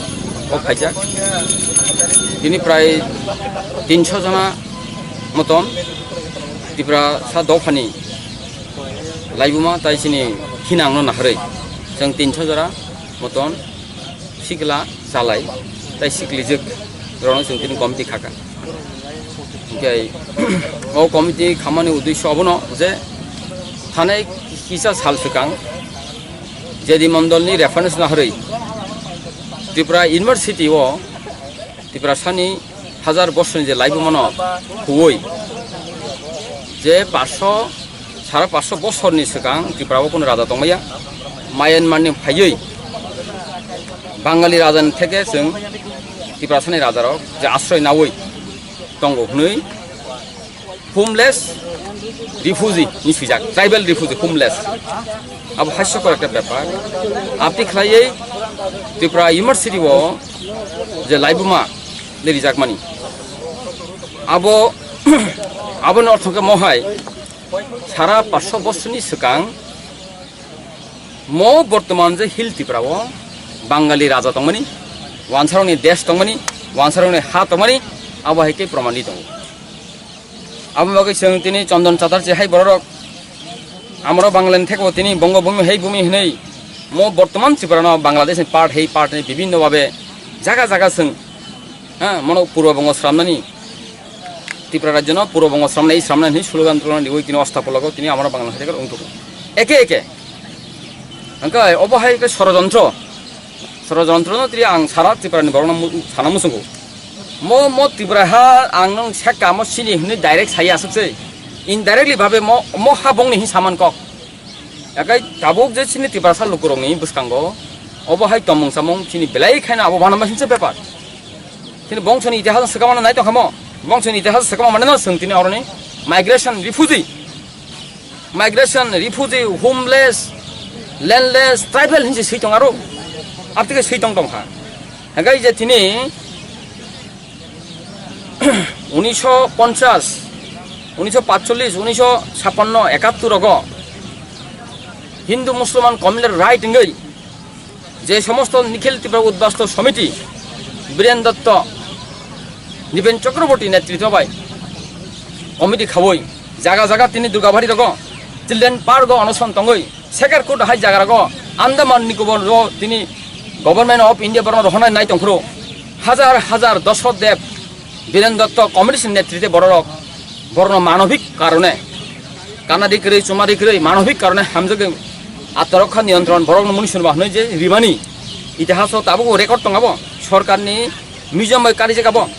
o phaijak. Tini prai tinsho jona moton Tiprasa dophani laibuma tai chini hinangno naharwi chwng tinsho jora moton sikla chalai tai siklijwk rokno chwng tini committee khaka. Hingke o committee khamani uddesho abono je thanai kisa sal swkang J D Mondolni reference naharwi Tripura University o Tiprasani hajar bosorni je laibumano huoi je paso sara paso bosorni swkang Tripura o kono raja tongmaya, Myanmarni phaiwi Bangali rajani theke chwng Tiprasani rajarok je asroi naui tongo hwnwi homeless refugee ni swijak, tribal refugee, homeless. Abo haisokor ekta bepar. Aboni khlaiwi Tripura University o je laibuma le rijakmani. Abo, aboni ortho khe mohai sara paso bosorni swkang mo bortoman je Hill Tripura o Bangali raja tongmani, wansarokni desh tongmani, wansarokni ha tongmani, abo hai khe proman di tongo. Abo bagwi chwng tini Chondon Chatterjee hai bororok amoro Bangalani thekbo tini bongo bumi hai bumi hinwi mo bortoman Tripura no Bangladesh ni part hai part ni bibhinno bhabe jaga jaga chwng, ha, mono Purbo Bongo sramnani, Tripura rajyo no Purbo Bongo sramnai, sramnai hinwi slogan tolona diwi tini ostapologo tini amoro Bangla hai jaga wngthugo. Eke eke hwnkhe obo hai khe sorojontro. Sorojontro no tiri ang sara Tripura ni borok no mu-, sana muchungo. Mo, mo Tripura ha ang nung sekka mo sini hinwi direct saya aswk se. Indirectly bhabe mo, mo ha bongni hin saman kok. Yakai tabuk je sini Tripura sa lukurok ni bwskango. Obo hai tomung samung sini belai khaina abo bana ma hinse bepar. Sini bongsoni itihas swkama nai tongkha mo. Bongsoni itihas swkama mane no swng tini oroni migration refugee. Migration, refugee, homeless, landless, tribal hinse swi tong aro. Abtike swi tong tongkha. Hingke je tini unisho ponchas, unisho patchollis, unisho chappanno, ekattor rogo Hindu Musliman communal right wngwi je somosto Nikhil Tripura Udbasto Somiti, Biren Dotto, Niben Chakraborty netritwa bai committee khaui jaga jaga tini Durgabari rogo, Children Park o onoson tongwi, Sekarkut hai jaga rogo, Andaman Nicobar o tini Government of India borokno rohornai nai tongphuru, hajar hajar Dosho Deb, Biren Dotto communist netritwe bororok, borokno manobik karone, kanadi kwrwi, chumadi kwrwi, manobik karone hamjagwi attorokha niyontron borokno muni sunba hwnwi je rimani itihaso tabuk record tong abo, sorkarni museum bai karijak abo.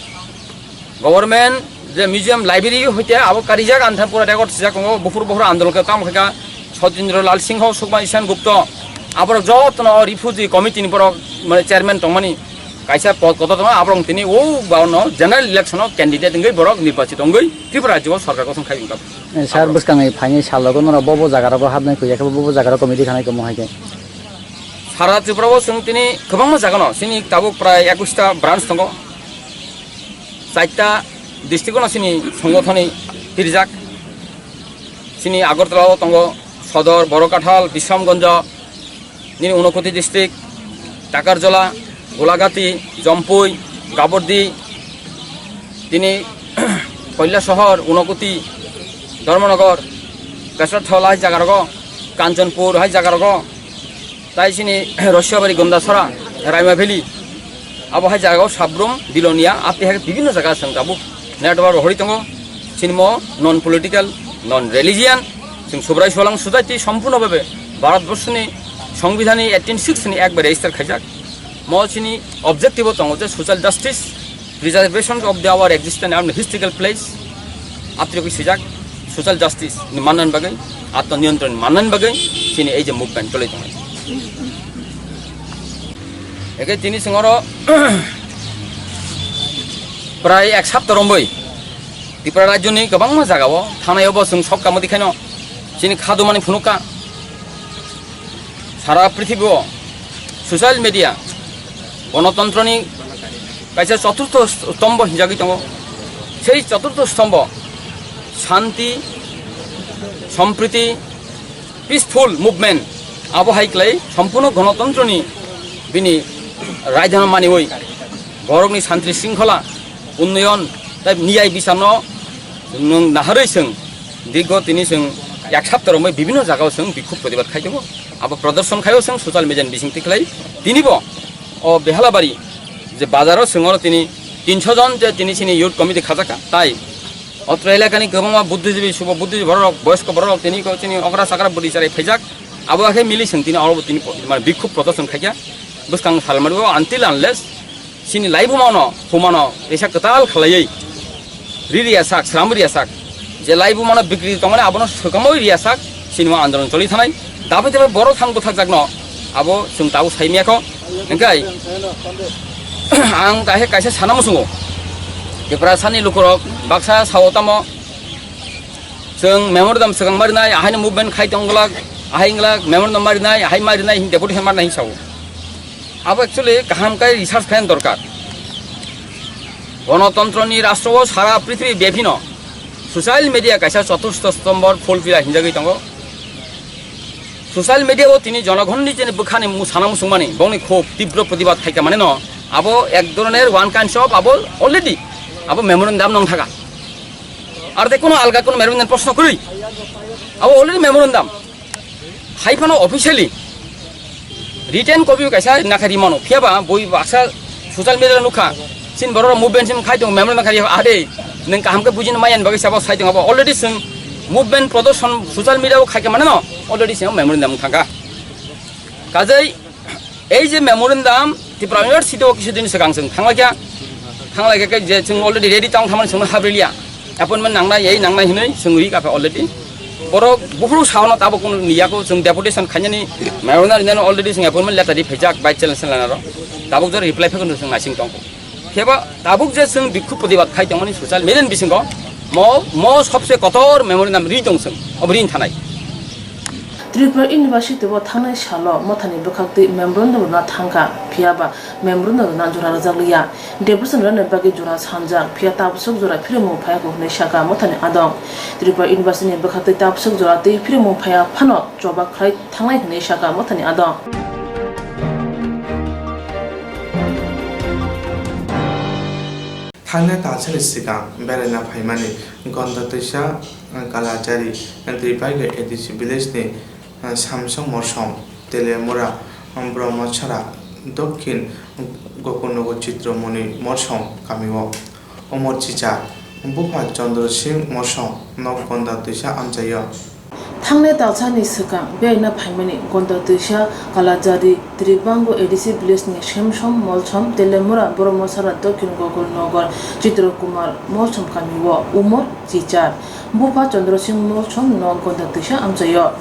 Government je museum library hoite abo karijak, antha pura record sijak tongo, buphur buphur andolon khe tamo khe ka Sotindra Lal Singho, Sukma Isan Gupta, aborok jotono refugee committee ni borok mane chairman tongmani. Kaisa pod kotor tongo, aborok tini o baono general election o candidate wngwi borok nirbachit wngwi Tripura rajyo o sorkar gosong khai wngkha. Eh, sir, bwskangni phaini salogo norok bo bo jaga rogo habnai khuya khe bo bo jaga rogo committee khanai komo hai khe. Sara Tripura o chwng tini kwbangma jaga no, chini tabuk prai ekwis ta branch tongo, chaita district o no chini songothoni tirijak, chini Agartala o tongo Sodor, Borokathal, Bisramganj, nini Unakoti district, Takarjala, Golagati, Jampui, Gabordi, tini Koilasohor, Unakoti, Dharmanagar, Pesarthola hai jaga rogo, Kanchanpur hai jaga rogo, tai chini Rossiyabari, Gomdasora, Raima Valley, abo hai jaga o Sabrum, Bilonia, ati hai bibhinno jaga chwng tabuk network rohorwi tongo. Chini mo non political, non religion, chwng Subrai Solang society sompurno bhabe Bharat Borshoni Songbidhanni eighteen six ni ekbai register khaijak. Mo chini objective o tongo je social justice, preservation of the our existence and historical place, atrokwi swijak social justice ni mannani bagwi, atma niyantron ni mannani bagwi chini ei je movement cholwi tongo. Eke tini chwng oro prai ek sapta romwi Tripura rajyoni kwbangma jagao thanai obo chwng sok kamo di khaino chini khadumani phunukha. Sara prithibi o social media gonotontroni kaisa choturtho stombo hinjagwi tongo. Sei choturtho stombo shanti, sompriti, peaceful movement, abo hai kwlai sompurno gonotontroni bini raidhana maniwi borokni santri shringkhola, unnoyon tai niyai bichar no nwng naharwi chwng dirgo tini chwng ek sapta romwi bibhinno jagao chwng bikhub protibad khai tongo. Abo prodorshon khaio chwng social media ni bisingtwi khlai tinibo o Behalabari je bazaro chwng oro tini tinso jon je tini chini youth committee khajaka tai otro elakani kwbangma buddhijibi subo buddhijibi bororok boyosko bororok tini ko chini okra sakra bwrwi chwrai phaijak abo akhe mili chwng tini oro tini mane bikhub prodorshon khaikha bwskang salmani o until unless chini laibuma no humano kaisa kwtal khlaiwi ri riya sak, sram riya sak, je laibuma no bikri tongmani abono swkamwi riya sak, chini o andolon choli thanai. Dabe dabe borok thang bwthakjakno abo chwng tabuk sai miyakho. Hingkhai ang dahe kaisa sana muchungo. Tiprasani lukurok baksa sao tamo chwng memorandum swkang marinai, ahaino movement khai tongglak, ahai wnglak memorandum marinai, ahai marinai hin deputation marinai hin sao. Abo actually kaham khe research khaina dorkar. Gonotontroni rastro o sara prithibi bephino social media kaisa choturtho stombor phul pila hinjagwi tongo. Social media o tini jonogonni chini bwkhani mu-, sana musungmani bongni khub tibro protibad khaika mane no abo ek dhoroner one kinds of abo already abo memorandum nong thaka. Ar de kono alga kono memorandum proshno kwrwi abo already memorandum. Hai phano officially written copy kaisa nakha rimano. Phiya ba bui baksa social media nukha. Sin borok movement sin khai tong memorandum khai ade nang kaham khe bujin mayan bagwi sabo sai tong abo already sing movement prodorshon social media o khai khe mane no already sing memorandum thangkha. Kajai ei je memorandum Tripura University o kisa din swkang sing thanglaikha. Thanglaikha khe je sing already ready tong thamani sing habriliya. Appointment nangnai, ei nangnai hinwi chwng ri kapha already. Borok buphuru saono tabuk kunu niyako chwng deputation khainani mayona rinani already chwng appointment letter ri phaijak bai challenge lanaro. Tabuk jora reply phaikhwno chwng naising tongkho. Kheba tabuk je chwng bikhub protibad khai tongmani social media ni bisingo mo, mo sobse kotor memorandum ri tong chwng, obo ri thanai. Tripura University o thangnai salo mothani bwkhaktwi memorandum rwna thangkha, phiyaba memorandum rwna jora rwjakliya. Deputation rwna bagwi jora sanjak, phiya tabswk jora phirimung phaiya kok hinwi sakha mothani adong. Tripura University ni bwkhaktwi tabswk jora twi phirimung phaiya phano choba khlai thangnai hinwi sakha mothani adong. Thangna talsani swkang beraina phaimani Gonda Twisa Kalachari Tripura A D C village ni Samsung Morsom, Telemura, Brahmachara, Dokhin Gokulnagar Chitromoni Morsom kamio Omor Chicha, bupha Chandra Singh Morsom nok Gonda Twisa amchaio. Thangnai talsani swkang beraina phaimani Gonda Twisa Kalajari Tribango A D C village ni Semsom Molsom Telemura Brahmachara Dokhin Gokulnagar Chitra Kumar Molsom kamio Umor Chichar, bupha Chandra Singh Molsom nok Gonda Twisa amchaio.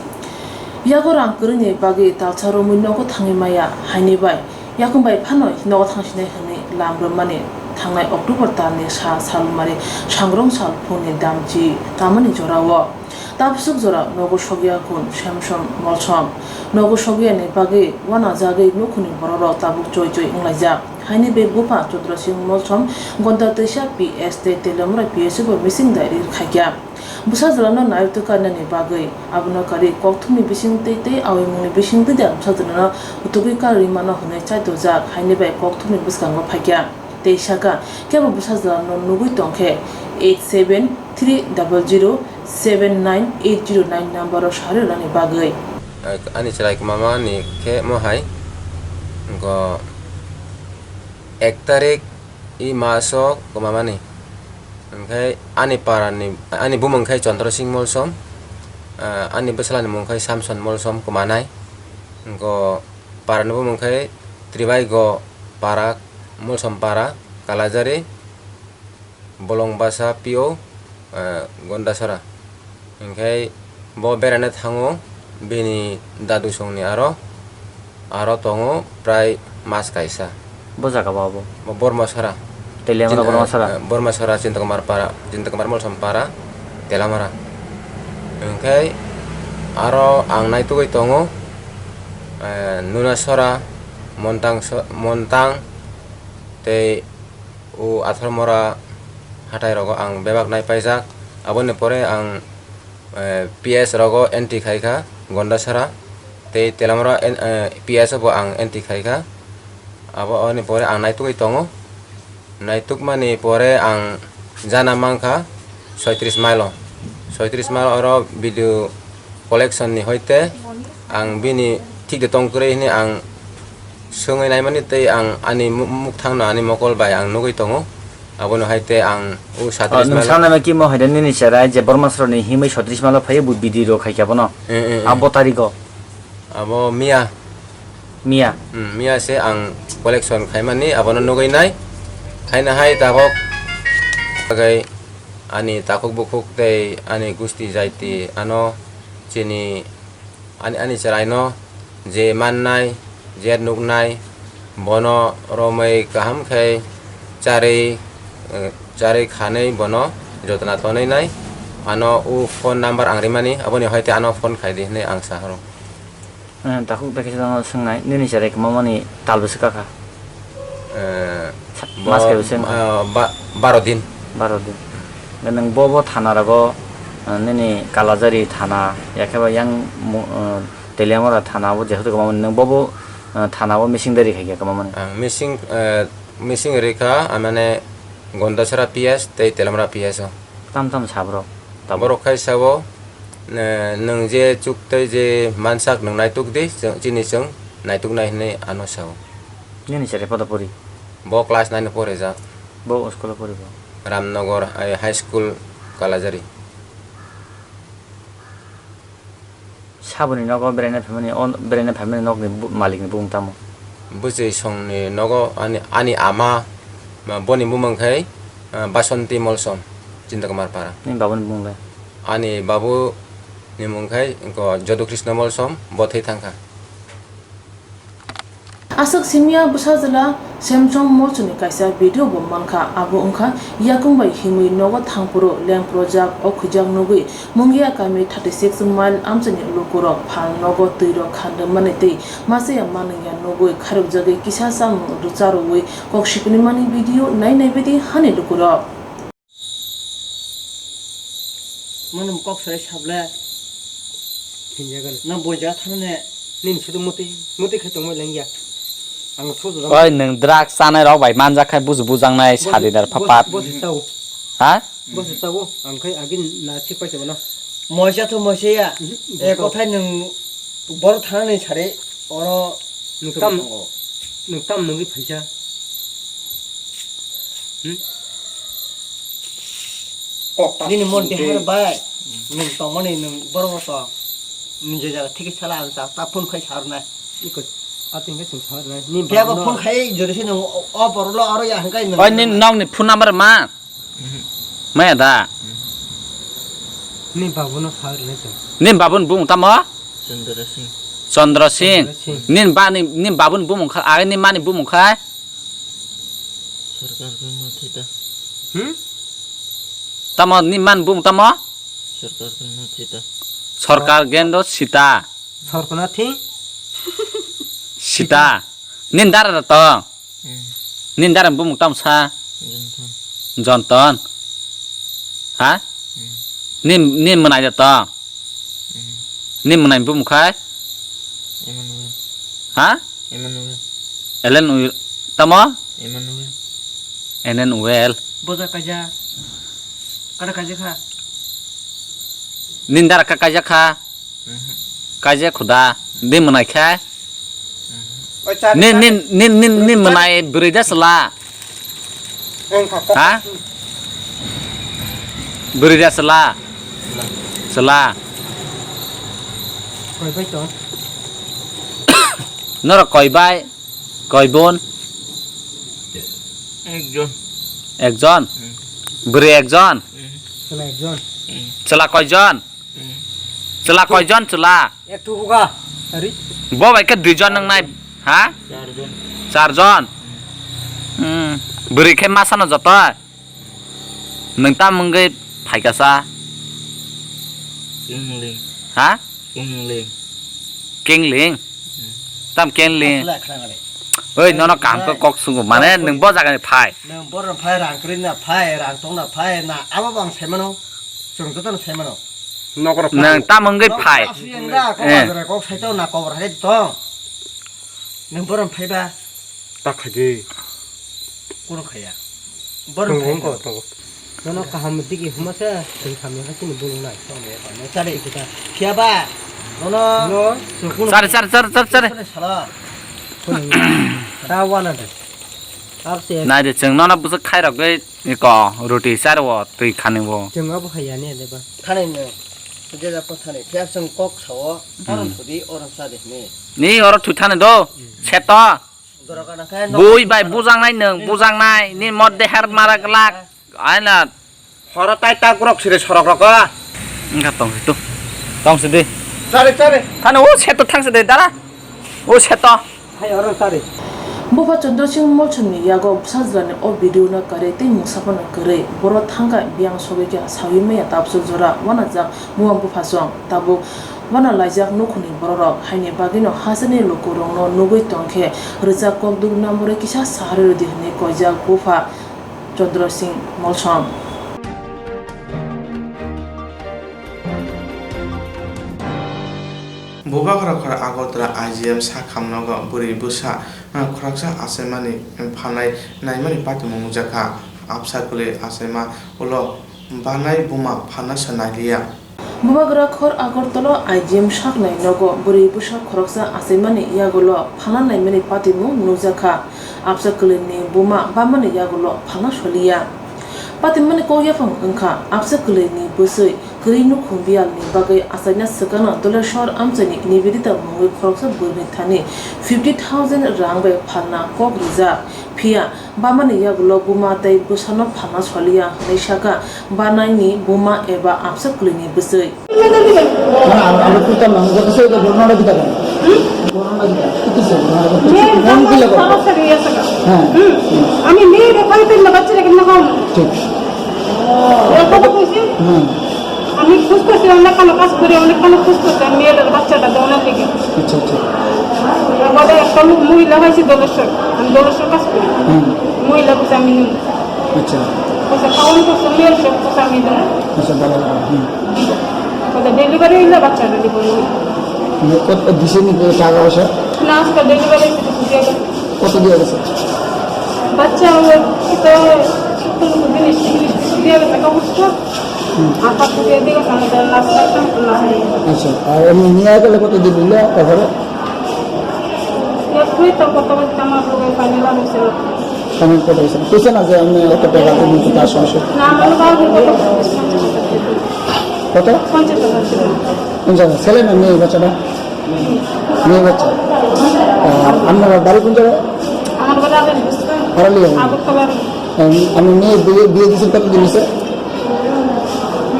Yago rang kwrwini bagwi talsa romwi nogo thangwi maya haini bai Yakung bai phano nogo thangsinai hwnwi lam rwmani thangnai October talni sa salmari sangrong sal phungni damchi tamani jorao tabswk jora nogo sokya kun Samson Molsom. Nogo sokyani bagwi uanajagwi nukhungni borokrok tabuk choi choi wnglaijak. Haini bai bupha Chandra Singh Molsom Gonda Twisa P S tei Teliamura P S o bo missing diary khaikha. Bwsajwlano naitugwi karnani bagwi abono karwi kokthumni bisingtwi tei awimungni bisingtwi da bwsajwlano utugwi karwi mano hwnwi chaithokjak haini bai kokthumni bwskango phaikha. Tei sakha, kebo bwsajwlano nugwi tongkhe eight seven three double zero seven nine eight zero nine number-o sari rwnani bagwi. Ani chwrai kwmamani khe mohai, go ek tarik i maso kwmamani. Hwnkhe ani parani, ani bumung khe Chandra Singh Molsom, ah, ani bwsalani mung khe Samson Molsom kwmanai. Hwnkhe parani bumung khe Tribaigo para, Molsom para, Kalajari, Bolongbasa P O, ah, Gondasora. Hinkhe bo beraina thango bini dadu songni aro, aro tongo prai mas kaisa. Bo jaga bo abo? Bo Bormasora. Teliamura Chinta-, Bormasora? Eh, Bormasora, Chintakumar para, Chintakumar Molsom para, Teliamura. Hinkhe aro ang naitugwi tongo, eh, Nunasora, Montang so-, Montang tei o Atharmora hatai rogo ang bebak nai paijak. Aboni pore ang, eh, P S rogo entry khaikha Gondasara tei Teliamura en-, eh, P S o bo ang entry khaikha. Abo, oni pore ang naitugwi tongo. Naitukmani pore ang jana mankha soitris mile o. Soitris mile oro video collection ni hoite ang bini thik de tong kwrwi hwnwi ang swngwi naimani tei ang ani mu-, mukthangno ani mokol bai ang nugwi tongo. Abono hai tei ang o Oh, saitris nwng mile. Sanai ma kimo hai de nini cherai je Bormasroni himwi soitris mile o phaiwi bo video rok khai khe bono. Eh, eh, eh. Abo tarigo. Abo miya. Miya. Hmm, miya se ang collection khaimani abono nugwi nai. Khaina hai tabok. Bagai ani takhuk bukhuk tei ani gusti jaiti ano chini ani, ani chwraino je mannai, je nuknai, bono romwi kaham khe charwi, eh, charwi khanwi bono jotna tonwi nai. Ano o phone number ang rimani, aboni hoite ano phone khai di hinwi ang sa horo. Eh, takhuk bai khe swngno swngnai, nini cherai kwmamani tal bwswk kakha? Eh, Sa-, bo, mas kaibo se wngkha? Eh, ba-, baro din. Baro din. Nwng bo bo thana rogo, eh, nini Kalajari thana, yakhe ba yang mu-, eh, Teliamura thana bo jehetu kwmamani, nwng bo bo, eh, thana bo missing diary khai khe kwmamani? Ang missing, eh, missing rikha, ah, mane Gondasara P S tei Teliamura P S o. Tam tam sabrok. Tabuk. Borok khai sao, eh, nwng je chuk tei je mansak nwng naituk di, chwng, chini chwng naituk nai hinwi ano sao. Nini cherai poda pori? Bo class nine o pore jak. Bo o school o pori bo? Ramnagar, eh, High School, Kalajari. Saboni nogo beraina phaimani, o beraina phaimani nokni bu-, malikni bumung tamo? Bwchwi songni nogo ani, ani ama, ma, boni bumung khai, ah, Basanti Molsom, Chintakumar para. Nini babuni bumung le? Ani babu ni mung khai, wngkha Jodu Krishna Molsom, bo thwi thangkha. Aswk simiya bwsajwla Samson Molsomni kaisa video bo mankha, abo wngkha yakung bai himwi nogo thangphuru lengphuru jak o khwijak nugwi Mungia kami thirty six mile amchaini lukurok phal nogo twirok khandwmani tei machaya manwngya nugwi kharokjagwi kisa chamung rwcharwi kok sipinimani video nai naibaidi hani lukurok. Mano kok sarai sable. Hinjagan. Na boja thane. Nin sudu muti, muti khai tongmai lengya. Ang thudu. Oi, nwng drugs chanai rok bai manjak khai buj bujangnai sadi dar phapat. Bo se chao. Ha? Bo se chao. Ang khai agin na sik pai chabo na. Moisa to moisa ya. Mhm. E kothai nwng bor thane sare oro. Nwng tam, nwng tam nungwi phaisa. Hmm? Kok ta nini mon sungwi. Dehar bai. Nwng tongmani nwng borok to. Nini je jaga thik sala ang ta, ta phone khai sarnai. Iko, ating ke sung sarnai. Ni kebo phone khai jodi se nwng o, o borok lo aro ya hangkai nwng. Oi, ni nokni phone number ma? Mhm. Maya da? Mhm. Ni babu no sa rinai chwng. Ni babu ni bung tamo? Chandra Singh. Chandra Singh. Chandra Singh. Nin bani, nin babuni bumung kha, age nin mani bumung kha? Sarkar Gendra Sita. Hmm? Tamo nin mani bumung tamo? Sarkar Gendra Sita. Sarkar Gendra Sita. Sarkar Nathi. Sita. Nin dara da to? Hmm. Nin dara bumung tamo sa? Jonton. Jonton. Ha? Hmm. Nin, nin mwnai da to? Hmm. Nin mwnai bumung khai? Emmanuel. Ha? Emmanuel. Ellen Uil-, tamo? Emmanuel. Enen Uel. Boda kaja. Kada kaja kha? Nin dara ka kaja kha? Mhm. Kaja khuda. Nin mwnai khai? Nin, nin, nin, nin, nin mwnai bwrwi da chwla? Ha? Bwrwi da chwla? Chwla. Koi bai to? Norok koi bai? Koi bon? Ekjon. Ekjon? Hmm. Bwrwi ekjon? Hmm. Chwla ekjon. Hmm. Chwla koijon? Hmm. Chwla koijon chwla? Ektu hoga. Ari. Bo bai khe duijon nang nai. Ha? Charjon. Charjon? Hmm. Hmm. Bwrwi khe masa no joto? Nwng tam wngwi phaikasa? Kingling. Ha? Kingling. Kingling? Hmm. Tam Kingling? Aswlai khna ngale. Oi, nono kaham khe kok sungo. Mane nwng bo jagani phai. Nwng borok phai, rang kwrwi na phai, rang tong na phai, na abo bo ang sai mano. Chwng jotono sai mano. Nwng tam wngwi phai. Aswk wng da, kok Eh. Kok sai to na kobor hai tong. Nwng borok phai ba. Ta khaidi. Kuno khaya. Borok Tongo phai wngkha, na. Tongo. Nono kaham digi huma se, chwng samya hai chini bulung nai. Tamo ya, tamo. Chari. Kita. Phiya ba? Nono. No. Chwng kuno Chari, chari, chari, chari, chari. Sala. Kuno. Ta wana de. Abse. Nai de, chwng nono bwswk khairok gwi iko, roti chari o, twi khani o. Chwng abo khaya ni de ba. Thani no. Je ja po thani. Phiya chwng kok sao. Hmm. Orom sudi, orom sa de ni. Ni oro twi thani do. Hmm. Seto. Bui bai bujangnai nwng, bujangnai, ni modde her mara glak. Aina. Horo tai ta grok sire sorok rok. Engka tong situ. Tong sidi. Chare, chare. Thani o seto thang sidi dara. O seto. Hai horo chare. Bupha Chandra Singh Molsomni yago bwsajlani o video no kare tei mungsa phano kwrwi. Boro thangkha biyang sogwi khe sawi maya tabswk jora wanajak. Muya bupha song tabuk wana laijak nukhungni bororok, haini bagwino hasteni lukurokno nugwi tongkhe rwchap kok dugna murwi kisa saharwi rwdi hwnwi koijak bupha Chandra Singh Molsom. Bubagra khor Agartala I G M sakhamnogo bwrwi bwsa, eh, khoroksa achaimani phalnai naimani patimung wngjakha. Absa kwlwi achaima ulo banai buma phalna se nailiya. Bubagra khor Agartala I G M saknai nogo bwrwi bwsa khoroksa achaimani yagulo phalna naimani patimung nukjakha. Absa kwlwini buma bamani yagulo phalna soliya. Patimani kok yaphang wngkha, absa kwlwini bwswi kwrwi nukhung biyalni bagwi achaina swkangno Doleswar amchaini Nivedita mungwi khoroksa bwrwini thani fifty thousand rang bai phalna kok rijak. Phiya, bamani yagulo buma tei bwsano phalna soliya hwnwi sakha, banaini buma eba absa kwlwini bwswi. না, আম-, আমরা করতাম না, আমরা যত সেই তো ঘটনাটা দিতে পারি। হুম? ঘটনাটা দিতে পারি। কি কিছু ঘটনাটা করতে? মেয়ের মন কি জন্ম লাগে? সরাসরি ইয়ে থেকে। হ্যাঁ। হুম। আমি মেয়ের ওখানে তো বাচ্চাটা কেন খাওয়ানো? ঠিক। এর কথা কইছি? হুম। আমি খুঁজতেছি, অনেক কালো কাজ করি, অনেক কালো খুঁজতেছি, আমি মেয়ের বাচ্চাটা দৌড়ার দিকে। আচ্ছা, আচ্ছা। তারপরে একটা লো-, মহিলা হয়েছে দলেশ্বর, আমি দলেশ্বর কাজ করি। হুম। মহিলা বলছে আমি নিব। আচ্ছা। বলছে, খাওয়ান করছে, মেয়ের সব কথা আমি দেবো। আচ্ছা, ভালো, ভালো, হুম। বলছে, ডেলিভারি হইলে বাচ্চাটা দিব আমি। মানে কত দিছে নি টাকা পয়সা? না, আজকে ডেলিভারি হইতে দিয়ে গেছে। কত দিয়ে গেছে? বাচ্চা ওর তো সত্তর দিন, তিরিশ দিন দিয়ে গেছে, কাপড় চোপড়। হুম। আর পাঁচশো দিয়ে দিয়ে গেছে, আমাদের লাস্ট পাঁচশো না হয়। আচ্ছা, আর এমনি নিয়ে গেলে কত দিন নিলে তারপরে? এরপরে তো কত বলতে আমার লোকের ফাইনাল আর হয়েছে না। ফাইনাল কত হয়েছে? কইছে না যে আমি অত টাকা দিব, কিন্তু তার সমস্যা। না, আমার বাবা কত বলছে? কত? পঞ্চাশ হাজার ছিল। কোন জায়গা? ছেলে না মেয়ে বাচ্চাটা? মেয়ে বাচ্চা। আহ, আপনার বাড়ি কোন জায়গায়? আমার বাড়ি আগে বুঝতে আড়ালিয়া। আগরতলার। আম-, আমি মেয়ে বিয়ে, বিয়ে দিয়েছেন কতদিন হয়েছে?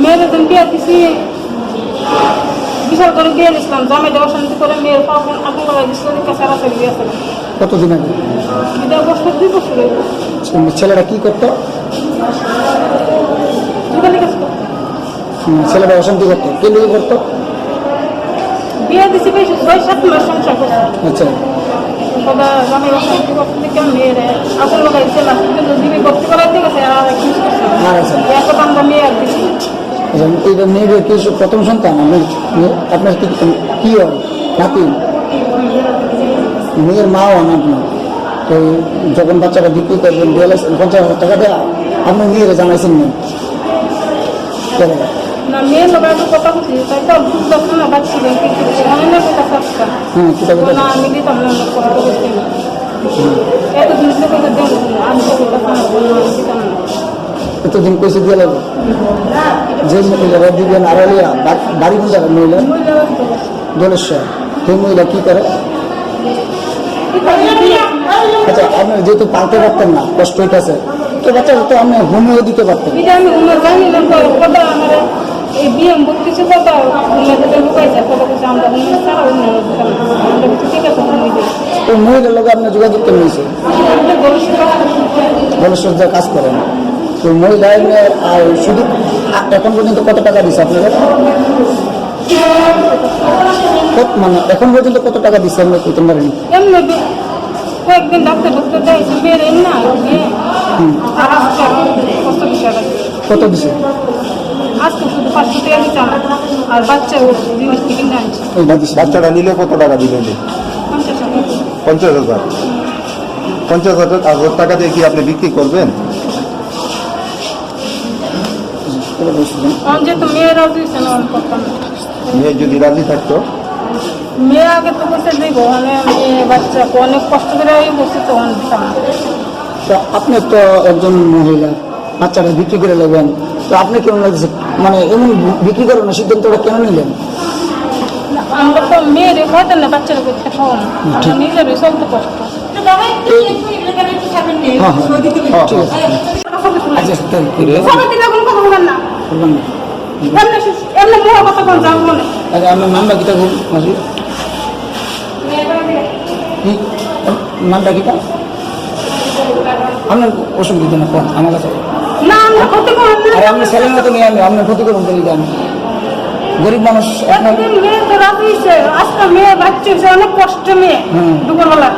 মেয়ের একজন বিয়ে দিছি বিশ করে বিয়ে দিছিলাম, জামাইটা অশান্তি করে মেয়ের পাও আগুন লাগাই দিছিল, ওদিকে সারা চলে গেছে। কতদিন আগে? এটা বছর, দুই বছর হইল। ছেলেটা কি করতো? দোকানে কাজ করতো। হুম, ছেলেটা অশান্তি করতো। কে নিয়ে করতো? বিয়ে দিছি বেশ ছয় সাত মাস সংসার করছি। আচ্ছা। বাবা জামাই অশান্তি করতে দেখে মেয়ের আগুন লাগাই দিছে, লাস্ট পর্যন্ত দিবি ভর্তি করাইতে গেছে, আর আর কিছু করছে না। আর আছে। এত কাম মেয়ে আর কিছু। আচ্ছা, এটা মেয়েদের কি সব প্রথম সন্তান? আপনি, আপনার কি, কি হয়? নাতি? মেয়ের মা হন আপনি। তো যখন বাচ্চাটা বিক্রি করবেন, বিয়াল্লিশ, পঞ্চাশ হাজার টাকা দেয়া, আপনি মেয়েরা জানাইছেন না। কেন? না, মেয়ের লোক আমি কথা বলছি, তাই তো বুঝলাম না, বাচ্চা কিছু জানে না, কথা কথা। হ্যাঁ, কিতা কথা? না, আমি দিতাম না, কথা বলছি না। এত দূর থেকে তো দেন, আমি তো কথা বলবো না, আমি দিতাম না। এতদিন কইছে দিয়ে লাগবে। যে মহিলারা দিবেন আড়ালিয়া, বা-, বাড়ি কোন জায়গায় মহিলা? দোলেশ্বর। সেই মহিলা কি করে? আচ্ছা, আপনি যেহেতু পালতে পারতেন না, কষ্ট হইতেছে, তো বাচ্চারা তো আপনি হোমেও দিতে পারতেন। এটা আমি হোমে জানি না, তো কথা আমার এই বিয়ে বত্রিশে কথা, হোমে তো লুকাই যায়, কথা বলছে, আমরা হোমে ছাড়া অন্য দিতাম না। আমরা বলছি, ঠিক আছে, হোমে দিই। ওই মহিলার লগে আপনি যোগাযোগ কেমন হয়েছে? আমরা দোলেশ্বর কাজ করছি। দোলেশ্বর যে কাজ করেন, তো মহিলা এমনি, আর শুধু আ-, এখন পর্যন্ত কত টাকা দিছে আপনারা? কত, মানে, এখন পর্যন্ত কত টাকা দিছে আমরা কইতে পারেন? এমনি বি-, কয়েকদিন ডাক্তার ডাক্তার দেয়, বের এর না, ইয়ে। হুম। আর আজকে কত বিষয় আছে? কত দিছে? আজকে শুধু পাঁচশো টাকা দিছে আমার। আর বাচ্চা ও দুই মাস থেকে নিয়ে আনছে। এই বাচ্চা। বাচ্চাটা নিলে কত টাকা দিলেন? পঞ্চাশ হাজার। পঞ্চাশ হাজার? পঞ্চাশ হাজার টাকা দিয়ে কি আপনি বিক্রি করবেন? অন যেহেতু মেয়ে রাজি হয়েছে না, অন করতাম না। মেয়ে যদি রাজি থাকতো? মেয়ে আগে তো বসে দিব, মানে মেয়ে বাচ্চা তো অনেক কষ্ট করে আমি বসে তো অন দিতাম না। তো আপনি তো একজন মহিলা, বাচ্চাটা বিক্রি করে নেবেন, তো আপনি কেমন লাগছে? মানে এমন বিক্রি করানোর সিদ্ধান্তটা কেন নিলেন? আমরা তো মেয়েরে খাওয়াতে না, বাচ্চারা করতে খাওয়ানো। হুম, ঠিক। আমরা নিজেরই চলতে কষ্ট। হ্যাঁ, হ্যাঁ। ঠিক আছে। আচ্ছা, তাই, ঠিক আছে। সবাই দিলে কোনো কথা বলবেন না। বলবেন না। এমনি সু-, এমনি মুখে কথা বলুন, যা মনে। আচ্ছা, আপনার নামটা কিতা বলুন, মাসি? কি? নামটা কিতা? আপনার অসুবিধা না, কোন? আমার কাছে। না, আমরা ক্ষতি করুন না। আরে, আপনি ছেলের মতো মেয়ে, আমি আপনার ক্ষতি করুন, বলি যে আমি গরিব মানুষ, আপনার একদিন মেয়ে তো রাজি হয়েছে, আজকে মেয়ে বাচ্চা হয়েছে, অনেক কষ্ট মেয়ে, হুম। দুপুরবেলা।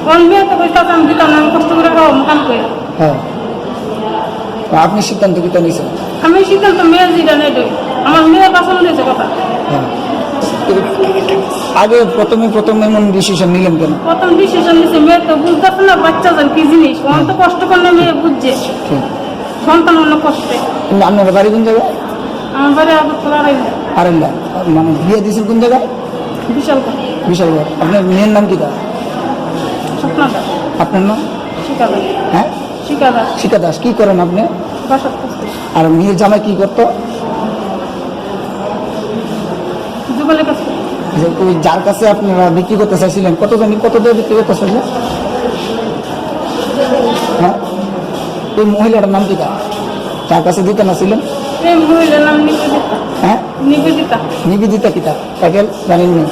কোন মেয়ে তো কইতাছে আমি দিতাম না, আমি কষ্ট করে খাওয়াবো, কাম করে। হ্যাঁ। আপনি সিদ্ধান্ত কিতা নিছেন? আমি সিদ্ধান্ত মেয়ে যেটা নেই, আমার মেয়ে পছন্দ হয়েছে কথা। হ্যাঁ। তো আগে প্রথমে, প্রথমে এমন ডিসিশন নিলেন কেন? প্রথম ডিসিশন নিছে, মেয়ে তো বুঝতেছে না বাচ্চা যান কি জিনিস, আমার তো হ্যাঁ। কষ্ট করলে মেয়ে বুঝছে। ঠিক। সন্তান অনেক কষ্টে। কিন্তু আপনার বাড়ি কোন জায়গায়? আমার বাড়ি আগরতলা রাইমা। আরেন্দা। মানে বিয়ে দিয়েছেন কোন জায়গায়? বিশালগড়। বিশালগড়। আপনার মেয়ের নাম কিতা? স্বপ্না দাস। আপনার নাম? শিখা দাস। হ্যাঁ? শিখা দাস। শিখা দাস, কি করেন আপনি? বাসার কাজ করি। আর মেয়ের জামাই কি করতো? দোকানে কাজ করি। যে ওই যার কাছে আপনারা বিক্রি করতে চাইছিলেন, কত জন, কত দিয়ে বিক্রি করতে চাইছিলেন? হ্যাঁ? ওই মহিলাটার নাম কিতা? যার কাছে দিতে না ছিলেন? এই মহিলার নাম নিবেদিতা। হ্যাঁ? নিবেদিতা। নিবেদিতা কিতা? তাকে জানেন না?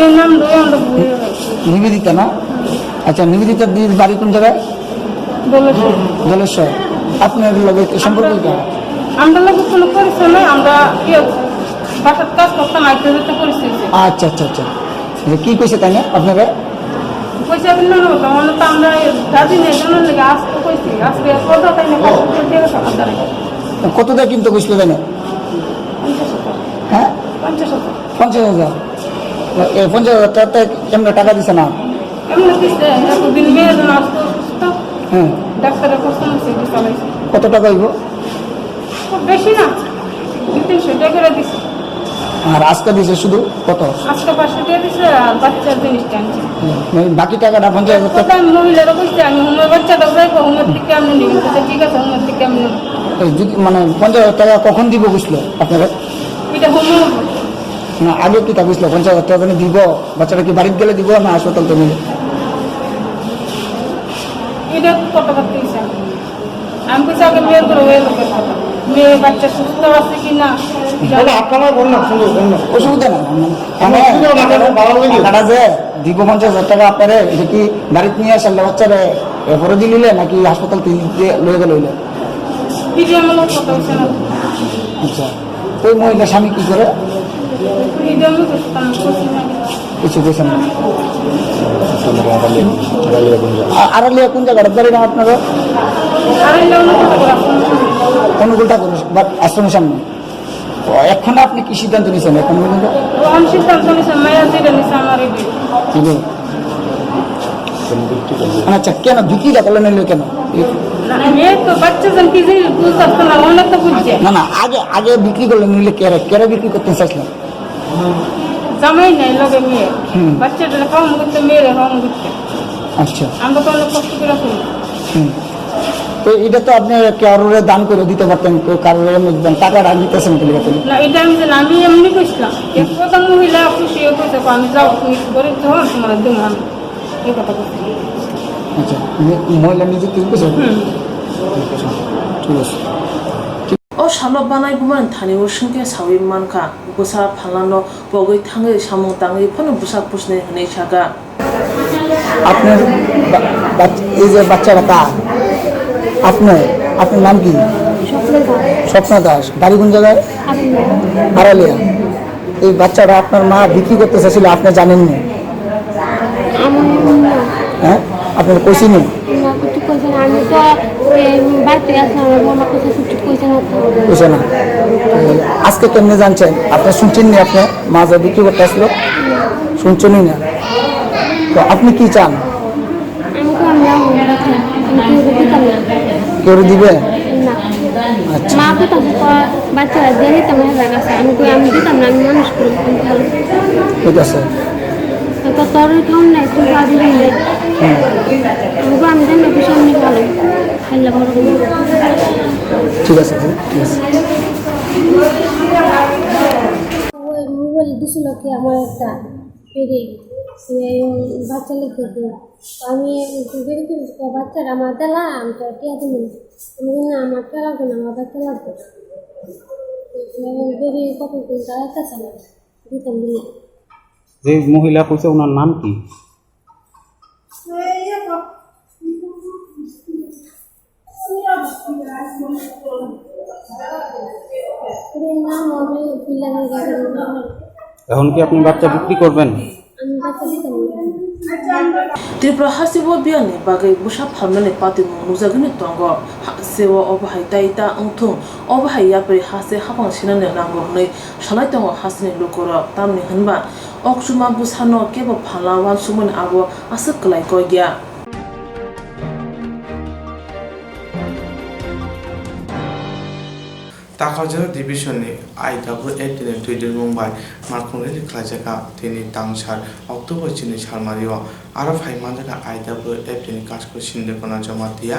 এই নাম ধরে আমরা ভুলে গেছি। নিবেদিতা না? আচ্ছা, নিবেদিতার দিদির বাড়ি কোন জায়গায়? দলেশ্বর। দলেশ্বর। আপনার লগে কি সম্পর্ক কি? আমরা লোক কোনো পরিচয় নাই, আমরা কি বাসার কাজ করতাম, আইতে যেতে পরিচয় হয়েছে। আচ্ছা, আচ্ছা, আচ্ছা। আচ্ছা, কি কইছে তাই না আপনারা? পয়সা দিন না হতো, মানে তো আমরা রাজি নেই, জানার লেগে আসতে কইছি, আজকে কথা তাই না, কথা বলতে গেছে আমার দ্বারা। কত দিয়ে কিনতে কইছিল তাই না? পঞ্চাশ হাজার। হ্যাঁ? পঞ্চাশ হাজার। পঞ্চাশ হাজার? এ, পঞ্চাশ হাজার টাকা তো এমনি টাকা দিছে না? এমনি দিছে, এতদিন মেয়ে যেন আসতে অসুস্থ। হ্যাঁ। ডাক্তারের খরচ নিছে, এটা চালাইছে। কত টাকা হইব? খুব বেশি না, দুই তিনশো টাকা করে দিছে। আর আজকে দিছে শুধু কত? আজকে পাঁচশো টাকা দিছে, আর বাচ্চার জিনিসটা আনছে। হুম, মানে বাকি টাকাটা পঞ্চাশ হাজার টাকা? কোথায় মহিলারা বুঝছে, আমি হুমের বাচ্চাটা যাইবো, হুমের থেকে আমি নিব। তো ঠিক আছে, হুমের থেকে আমি নিব। এই যদি, মানে, পঞ্চাশ হাজার টাকা কখন দিব বুঝলো আপনারা? এটা হুমে না, আগে কি তা বুঝলো? পঞ্চাশ হাজার টাকা দিব, বাচ্চাটা কি বাড়িতে গেলে দিব না হাসপাতাল থেকে? এটা কত করতে দিছে? আমি কইছি, "আগে মেয়ের ঘরে ওই লোকের কথা।" মেয়ে বাচ্চা সুস্থ আছে কিনা? দাদা, আপনারা বলুন না, শুনুন, শুনুন। অসুবিধা নাই, আমি, আমি অসুবিধা না, আপনারা বাবা বলে দিন। আপনারা যে দিব পঞ্চাশ হাজার টাকা আপনারা, এটা কি বাড়িতে নিয়ে আসলে বাচ্চারা এ, পরে দিলিলে নাকি হাসপাতাল থেকে লয়ে গেল হইলে? ভিডিও আমার কথা হচ্ছে না। আচ্ছা, ওই মহিলা স্বামী কি করে? ভিডিও আমার কথা না, করছি না। কিছু কইছেন না। আ-, আড়ালিয়া কোন জায়গাটা? বাড়ি না আপনারা? আড়ালিয়া অনুকূল ঠাকুর আশ্রম সামনে। অনুকূল ঠাকুর বা-, আশ্রমের সামনে। ও, এখন আপনি কি সিদ্ধান্ত নিয়েছেন এখন পর্যন্ত? ও, আমি সিদ্ধান্ত নিয়েছি, মায়া যেটা নিয়েছে আমার এই বিয়ে। কি বিয়ে? আচ্ছা, কেন বিক্রিটা করলেন নিলে কেন? না, মেয়ে তো বাচ্চা জন কি জিনিস বুঝতে পারতো না, অনেক তো বুঝছে। না, না, আগে, আগে বিক্রি করলেন নিলে কেরে, কেরে বিক্রি করতে চাইছিলেন? জামাই নাই লগে মেয়ে। হুম। বাচ্চাটা খাওয়ান করতে, মেয়েরে খাওয়ান করতে। আচ্ছা। আমরা তো অনেক কষ্ট করে করি। হুম। তো এটা তো আপনি কারোরে দান করে দিতে পারতেন, কেউ কারোরে এমনি দিতেন, টাকা দান দিতেছেন কি লিখে? না, এটা আমি জানি, আমি এমনি কইছিলাম। এক প্রধান মহিলা খুশি হয়ে কইছে, "আমি যাও, তুমি গরিব যখন তোমার দিন আমি।" এই কথা কইছি। আচ্ছা, মি-, মহিলা নিজে তুলতেছে? হুম। ঠিক আছে। O salo banai bumani thani o singke sawi mankha, bwsa phalano pogwi thangwi samung tangwi phano bwsa pusnai hwnwi sakha. আপনার বা-, বাচ-, এই যে বাচ্চাটা কার? আপনার, আপনার নাম কি? স্বপ্ন দাস। স্বপ্ন দাস। বাড়ি কোন জায়গায়? আড়ালিয়া। আড়ালিয়া। এই বাচ্চাটা আপনার মা বিক্রি করতে চাইছিল, আপনি জানেননি? আমার মনে হয়। হ্যাঁ? আপনার কইছিনি? না, কিছু কইছে না। আমি তো, এ, বাড়িতে আসলাম, আমার মা কিছু কিছু কইছে না তো। কইছে না? আজকে কেমনে জানছেন? আপনি শুনছেননি, আপনার মা যে বিক্রি করতে আসলো? না। শুনছেনই না? তো আপনি কি চান? আমি তো আমরা হবো না, আমি তো ওদের দিতাম না। কেউ দিবে? না। আচ্ছা। মা তো তখন তো বাচ্চারা দিয়ে দিতাম না, জায়গা আছে। আমি কই, "আমি দিতাম না, আমি মানুষ করি, আমি খাবো।" ঠিক আছে। তো তোর ওই খাওন নাই, তুই খাওয়া দিবি না। হুম। আমি কই, "আমি জানি না, কিছু আমি ভালো।" আল্লাহ ভালো করবে। ঠিক আছে, ঠিক আছে। ওই মোবাইল দিছিল কি আমার একটা পেরে, বাচ্চা লিখে দিই। আমি বেরিয়ে বাচ্চারা আমার দিলাম, তো টিয়া দিলাম। আমি বললাম, "না, আমার টিয়া লাগবে না, আমার বাচ্চা লাগবে।" বেরিয়ে কত দিন দাঁড়াইতেছে না, দিতাম না। যে মহিলা কইছে, ওনার নাম কি? ওদের নাম হবে বিল্লাল গাজী। এখন কি আপনি বাচ্চা বিক্রি করবেন? Tripura hasteo biyangni bagwi bwsa phalmani patimung nukjagwino tongo. Hasteo obo hai tai ta wngthung, obo hai yapri haste haphang sinani nango hwnwi salai tongo hasteni lukurok. Tamni hwnba okchuma bwsano kebo phalna uansukmani abo aswk kwlai kok ya. Takhajara Division ni I W F T ni twi dulmung bai malkhung rally khlaijakha tini tangsar October chini salmario. Aro phai manjakha I W F T ni Kaskoi Sindikona Jamatia,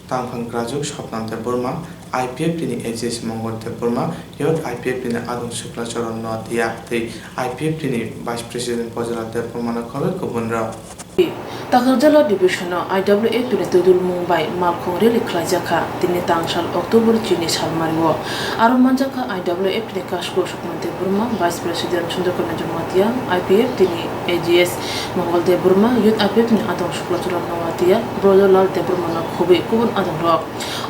Tangphang Grajuk Sopnan Debbarma, I P F T ni A G S Mongol Debbarma, Youth I P F T ni Adong Sukla Choron Noatia tei I P F T ni Vice President Bojala Debbarma no khoroi kubun rok. Takhajara Division o I W F T ni twi dulmung bai malkhung rally khlaijakha tini tangsar October chini salmario. Aro manjakha I W F T ni Kaskoi Sopnan Debbarma, Vice President Chandrakanta Jamatia, I P F T ni A G S Mongol Debbarma, Youth I P F T ni Adong Sukla Choron Noatia, Brojalal Debbarma no khobwi kubun adongrok.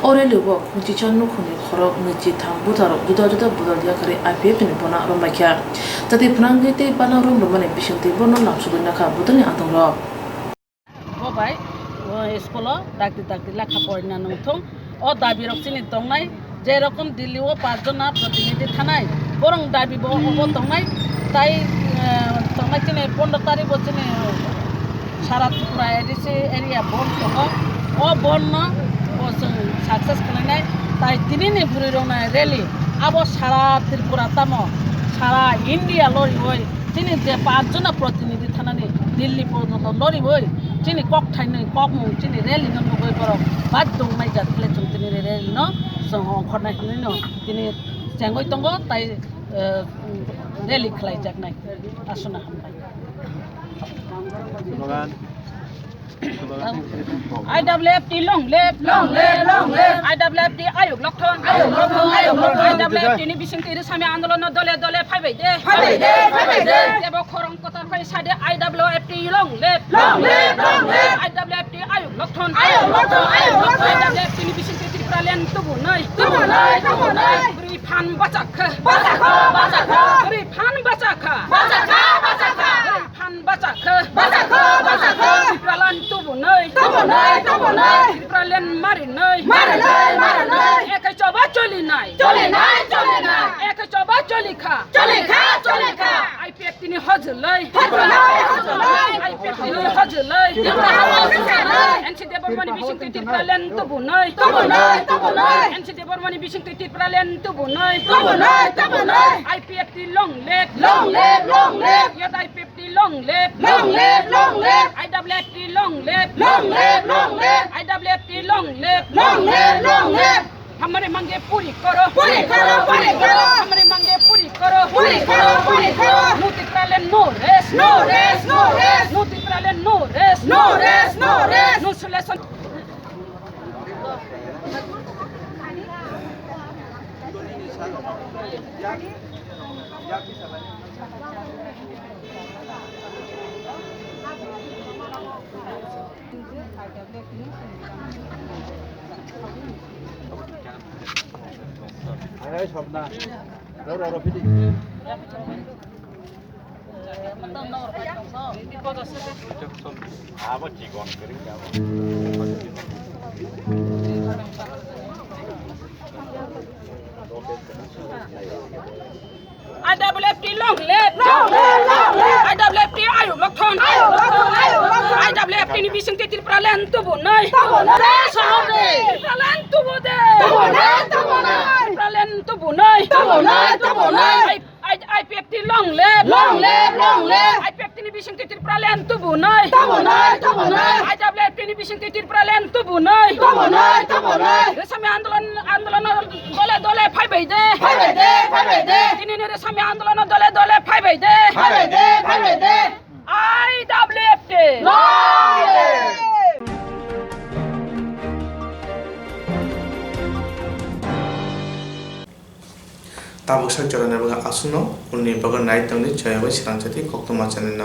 O rally o Khungchicha nukhungni khorok nwichi thang butarok juda juda bodol yakarwi I P F T ni bona rombaikha. Jati phnangwi tei bana rom rwmani bisingtwi bono lamsogwi nakha bodolni adongrok. Bo bai, o, school o dakti dakti lekha porina nungthung. O dabi rok chini tongnai, je rokom Delhi o panch jona protinidhi thanai, borong dabi bo obo tongnai, tai, eh, tongnai chini pondro tarik bo chini sara Tripura A D C area bond tongo. O bond no bo chwng success khlainai, tai tini ni bwrwi rok nai rally abo sara Tripura tamo sara India loriwi. Chini je panch jona protinidhi thanani Delhi porjonto loriwi chini kok thainwi kokmung chini rally no nugwi borok baddo wngnai jat khlai chwng tini rally no chwng ongkhornai hwnwi no tini chengwi tongo tai, eh, rally khlaijaknai. Aswkno hambai. I W F T long live, long live, long live. I W F T ayuk lokthon, ayuk lokthon, ayuk lokthon. I W F T ni bisingtwi rwsami andolono dole dole phaibai de, phaibai de, phaibai de. Tebo khorang kotor phai sade I W F T long live, long live, long live. I W F T ayuk lokthon, ayuk lokthon, ayuk lokthon. I W F T ni bisingtwi Tipraland tubunai, tubunai, tubunai. Bwrwi phan bachakha, bachakha, bachakha. Bwrwi phan bachakha, bachakha, bachakha. Bwrwi phan bachakha, bachakha, bachakha. Tipraland tubunai, tubunai, tubunai. Tipraland marinai, marinai, marinai. Ekhai choba cholinai, cholinai, cholinai. Ekhai choba cholikha, cholikha, cholikha. I P F T ni hojolai, hojolai, hojolai. I P F T ni hojolai, hojolai. N C Debbarmani bisingtwi Tipraland tubunai, tubunai, tubunai. N C Debbarmani bisingtwi Tipraland tubunai, tubunai, tubunai. I P F T long live, long live, long live. Yot I P F T long live, long live, long live. I W F T long live, long live, long live. I W F T long live, long live, long live. Hamari mange puri koro, puri koro, puri koro. Hamari mange puri koro, puri koro, puri koro. No Tipraland, no rest, no rest, no rest. No Tipraland, no rest, no rest, no rest. No solution. Hai, hai, Swapna. Rw, rw, rw, pidi. Abo chikon kering abo. I W F T long live. Long live, long live. I W F T ayuk lokthon. Ayuk lokthon, ayuk lokthon. I W F T ni bisingtwi Tipraland tubunai. Tubunai, sohor de. Tipraland tubu de. Tubunai, tubunai. Tipraland tubunai. Tubunai, tubunai. I, I, I P F T long live. Long live, long live. I P F T ni bisingtwi Tipraland tubunai. Tubunai, tubunai. I W F T ni bisingtwi Tipraland tubunai. Tubunai, tubunai. Rwsami andolon, andolono dole dole phaibai de. Phaibai de, phaibai de. Tinini rwsami andolono dole dole phaibai de. Phaibai de, phaibai de. I W F T. Long live. Tabuk sak jora ni bagwi aswkno, unni bagwi nai tongdi, chaya bai swrang chati koktwma channel no.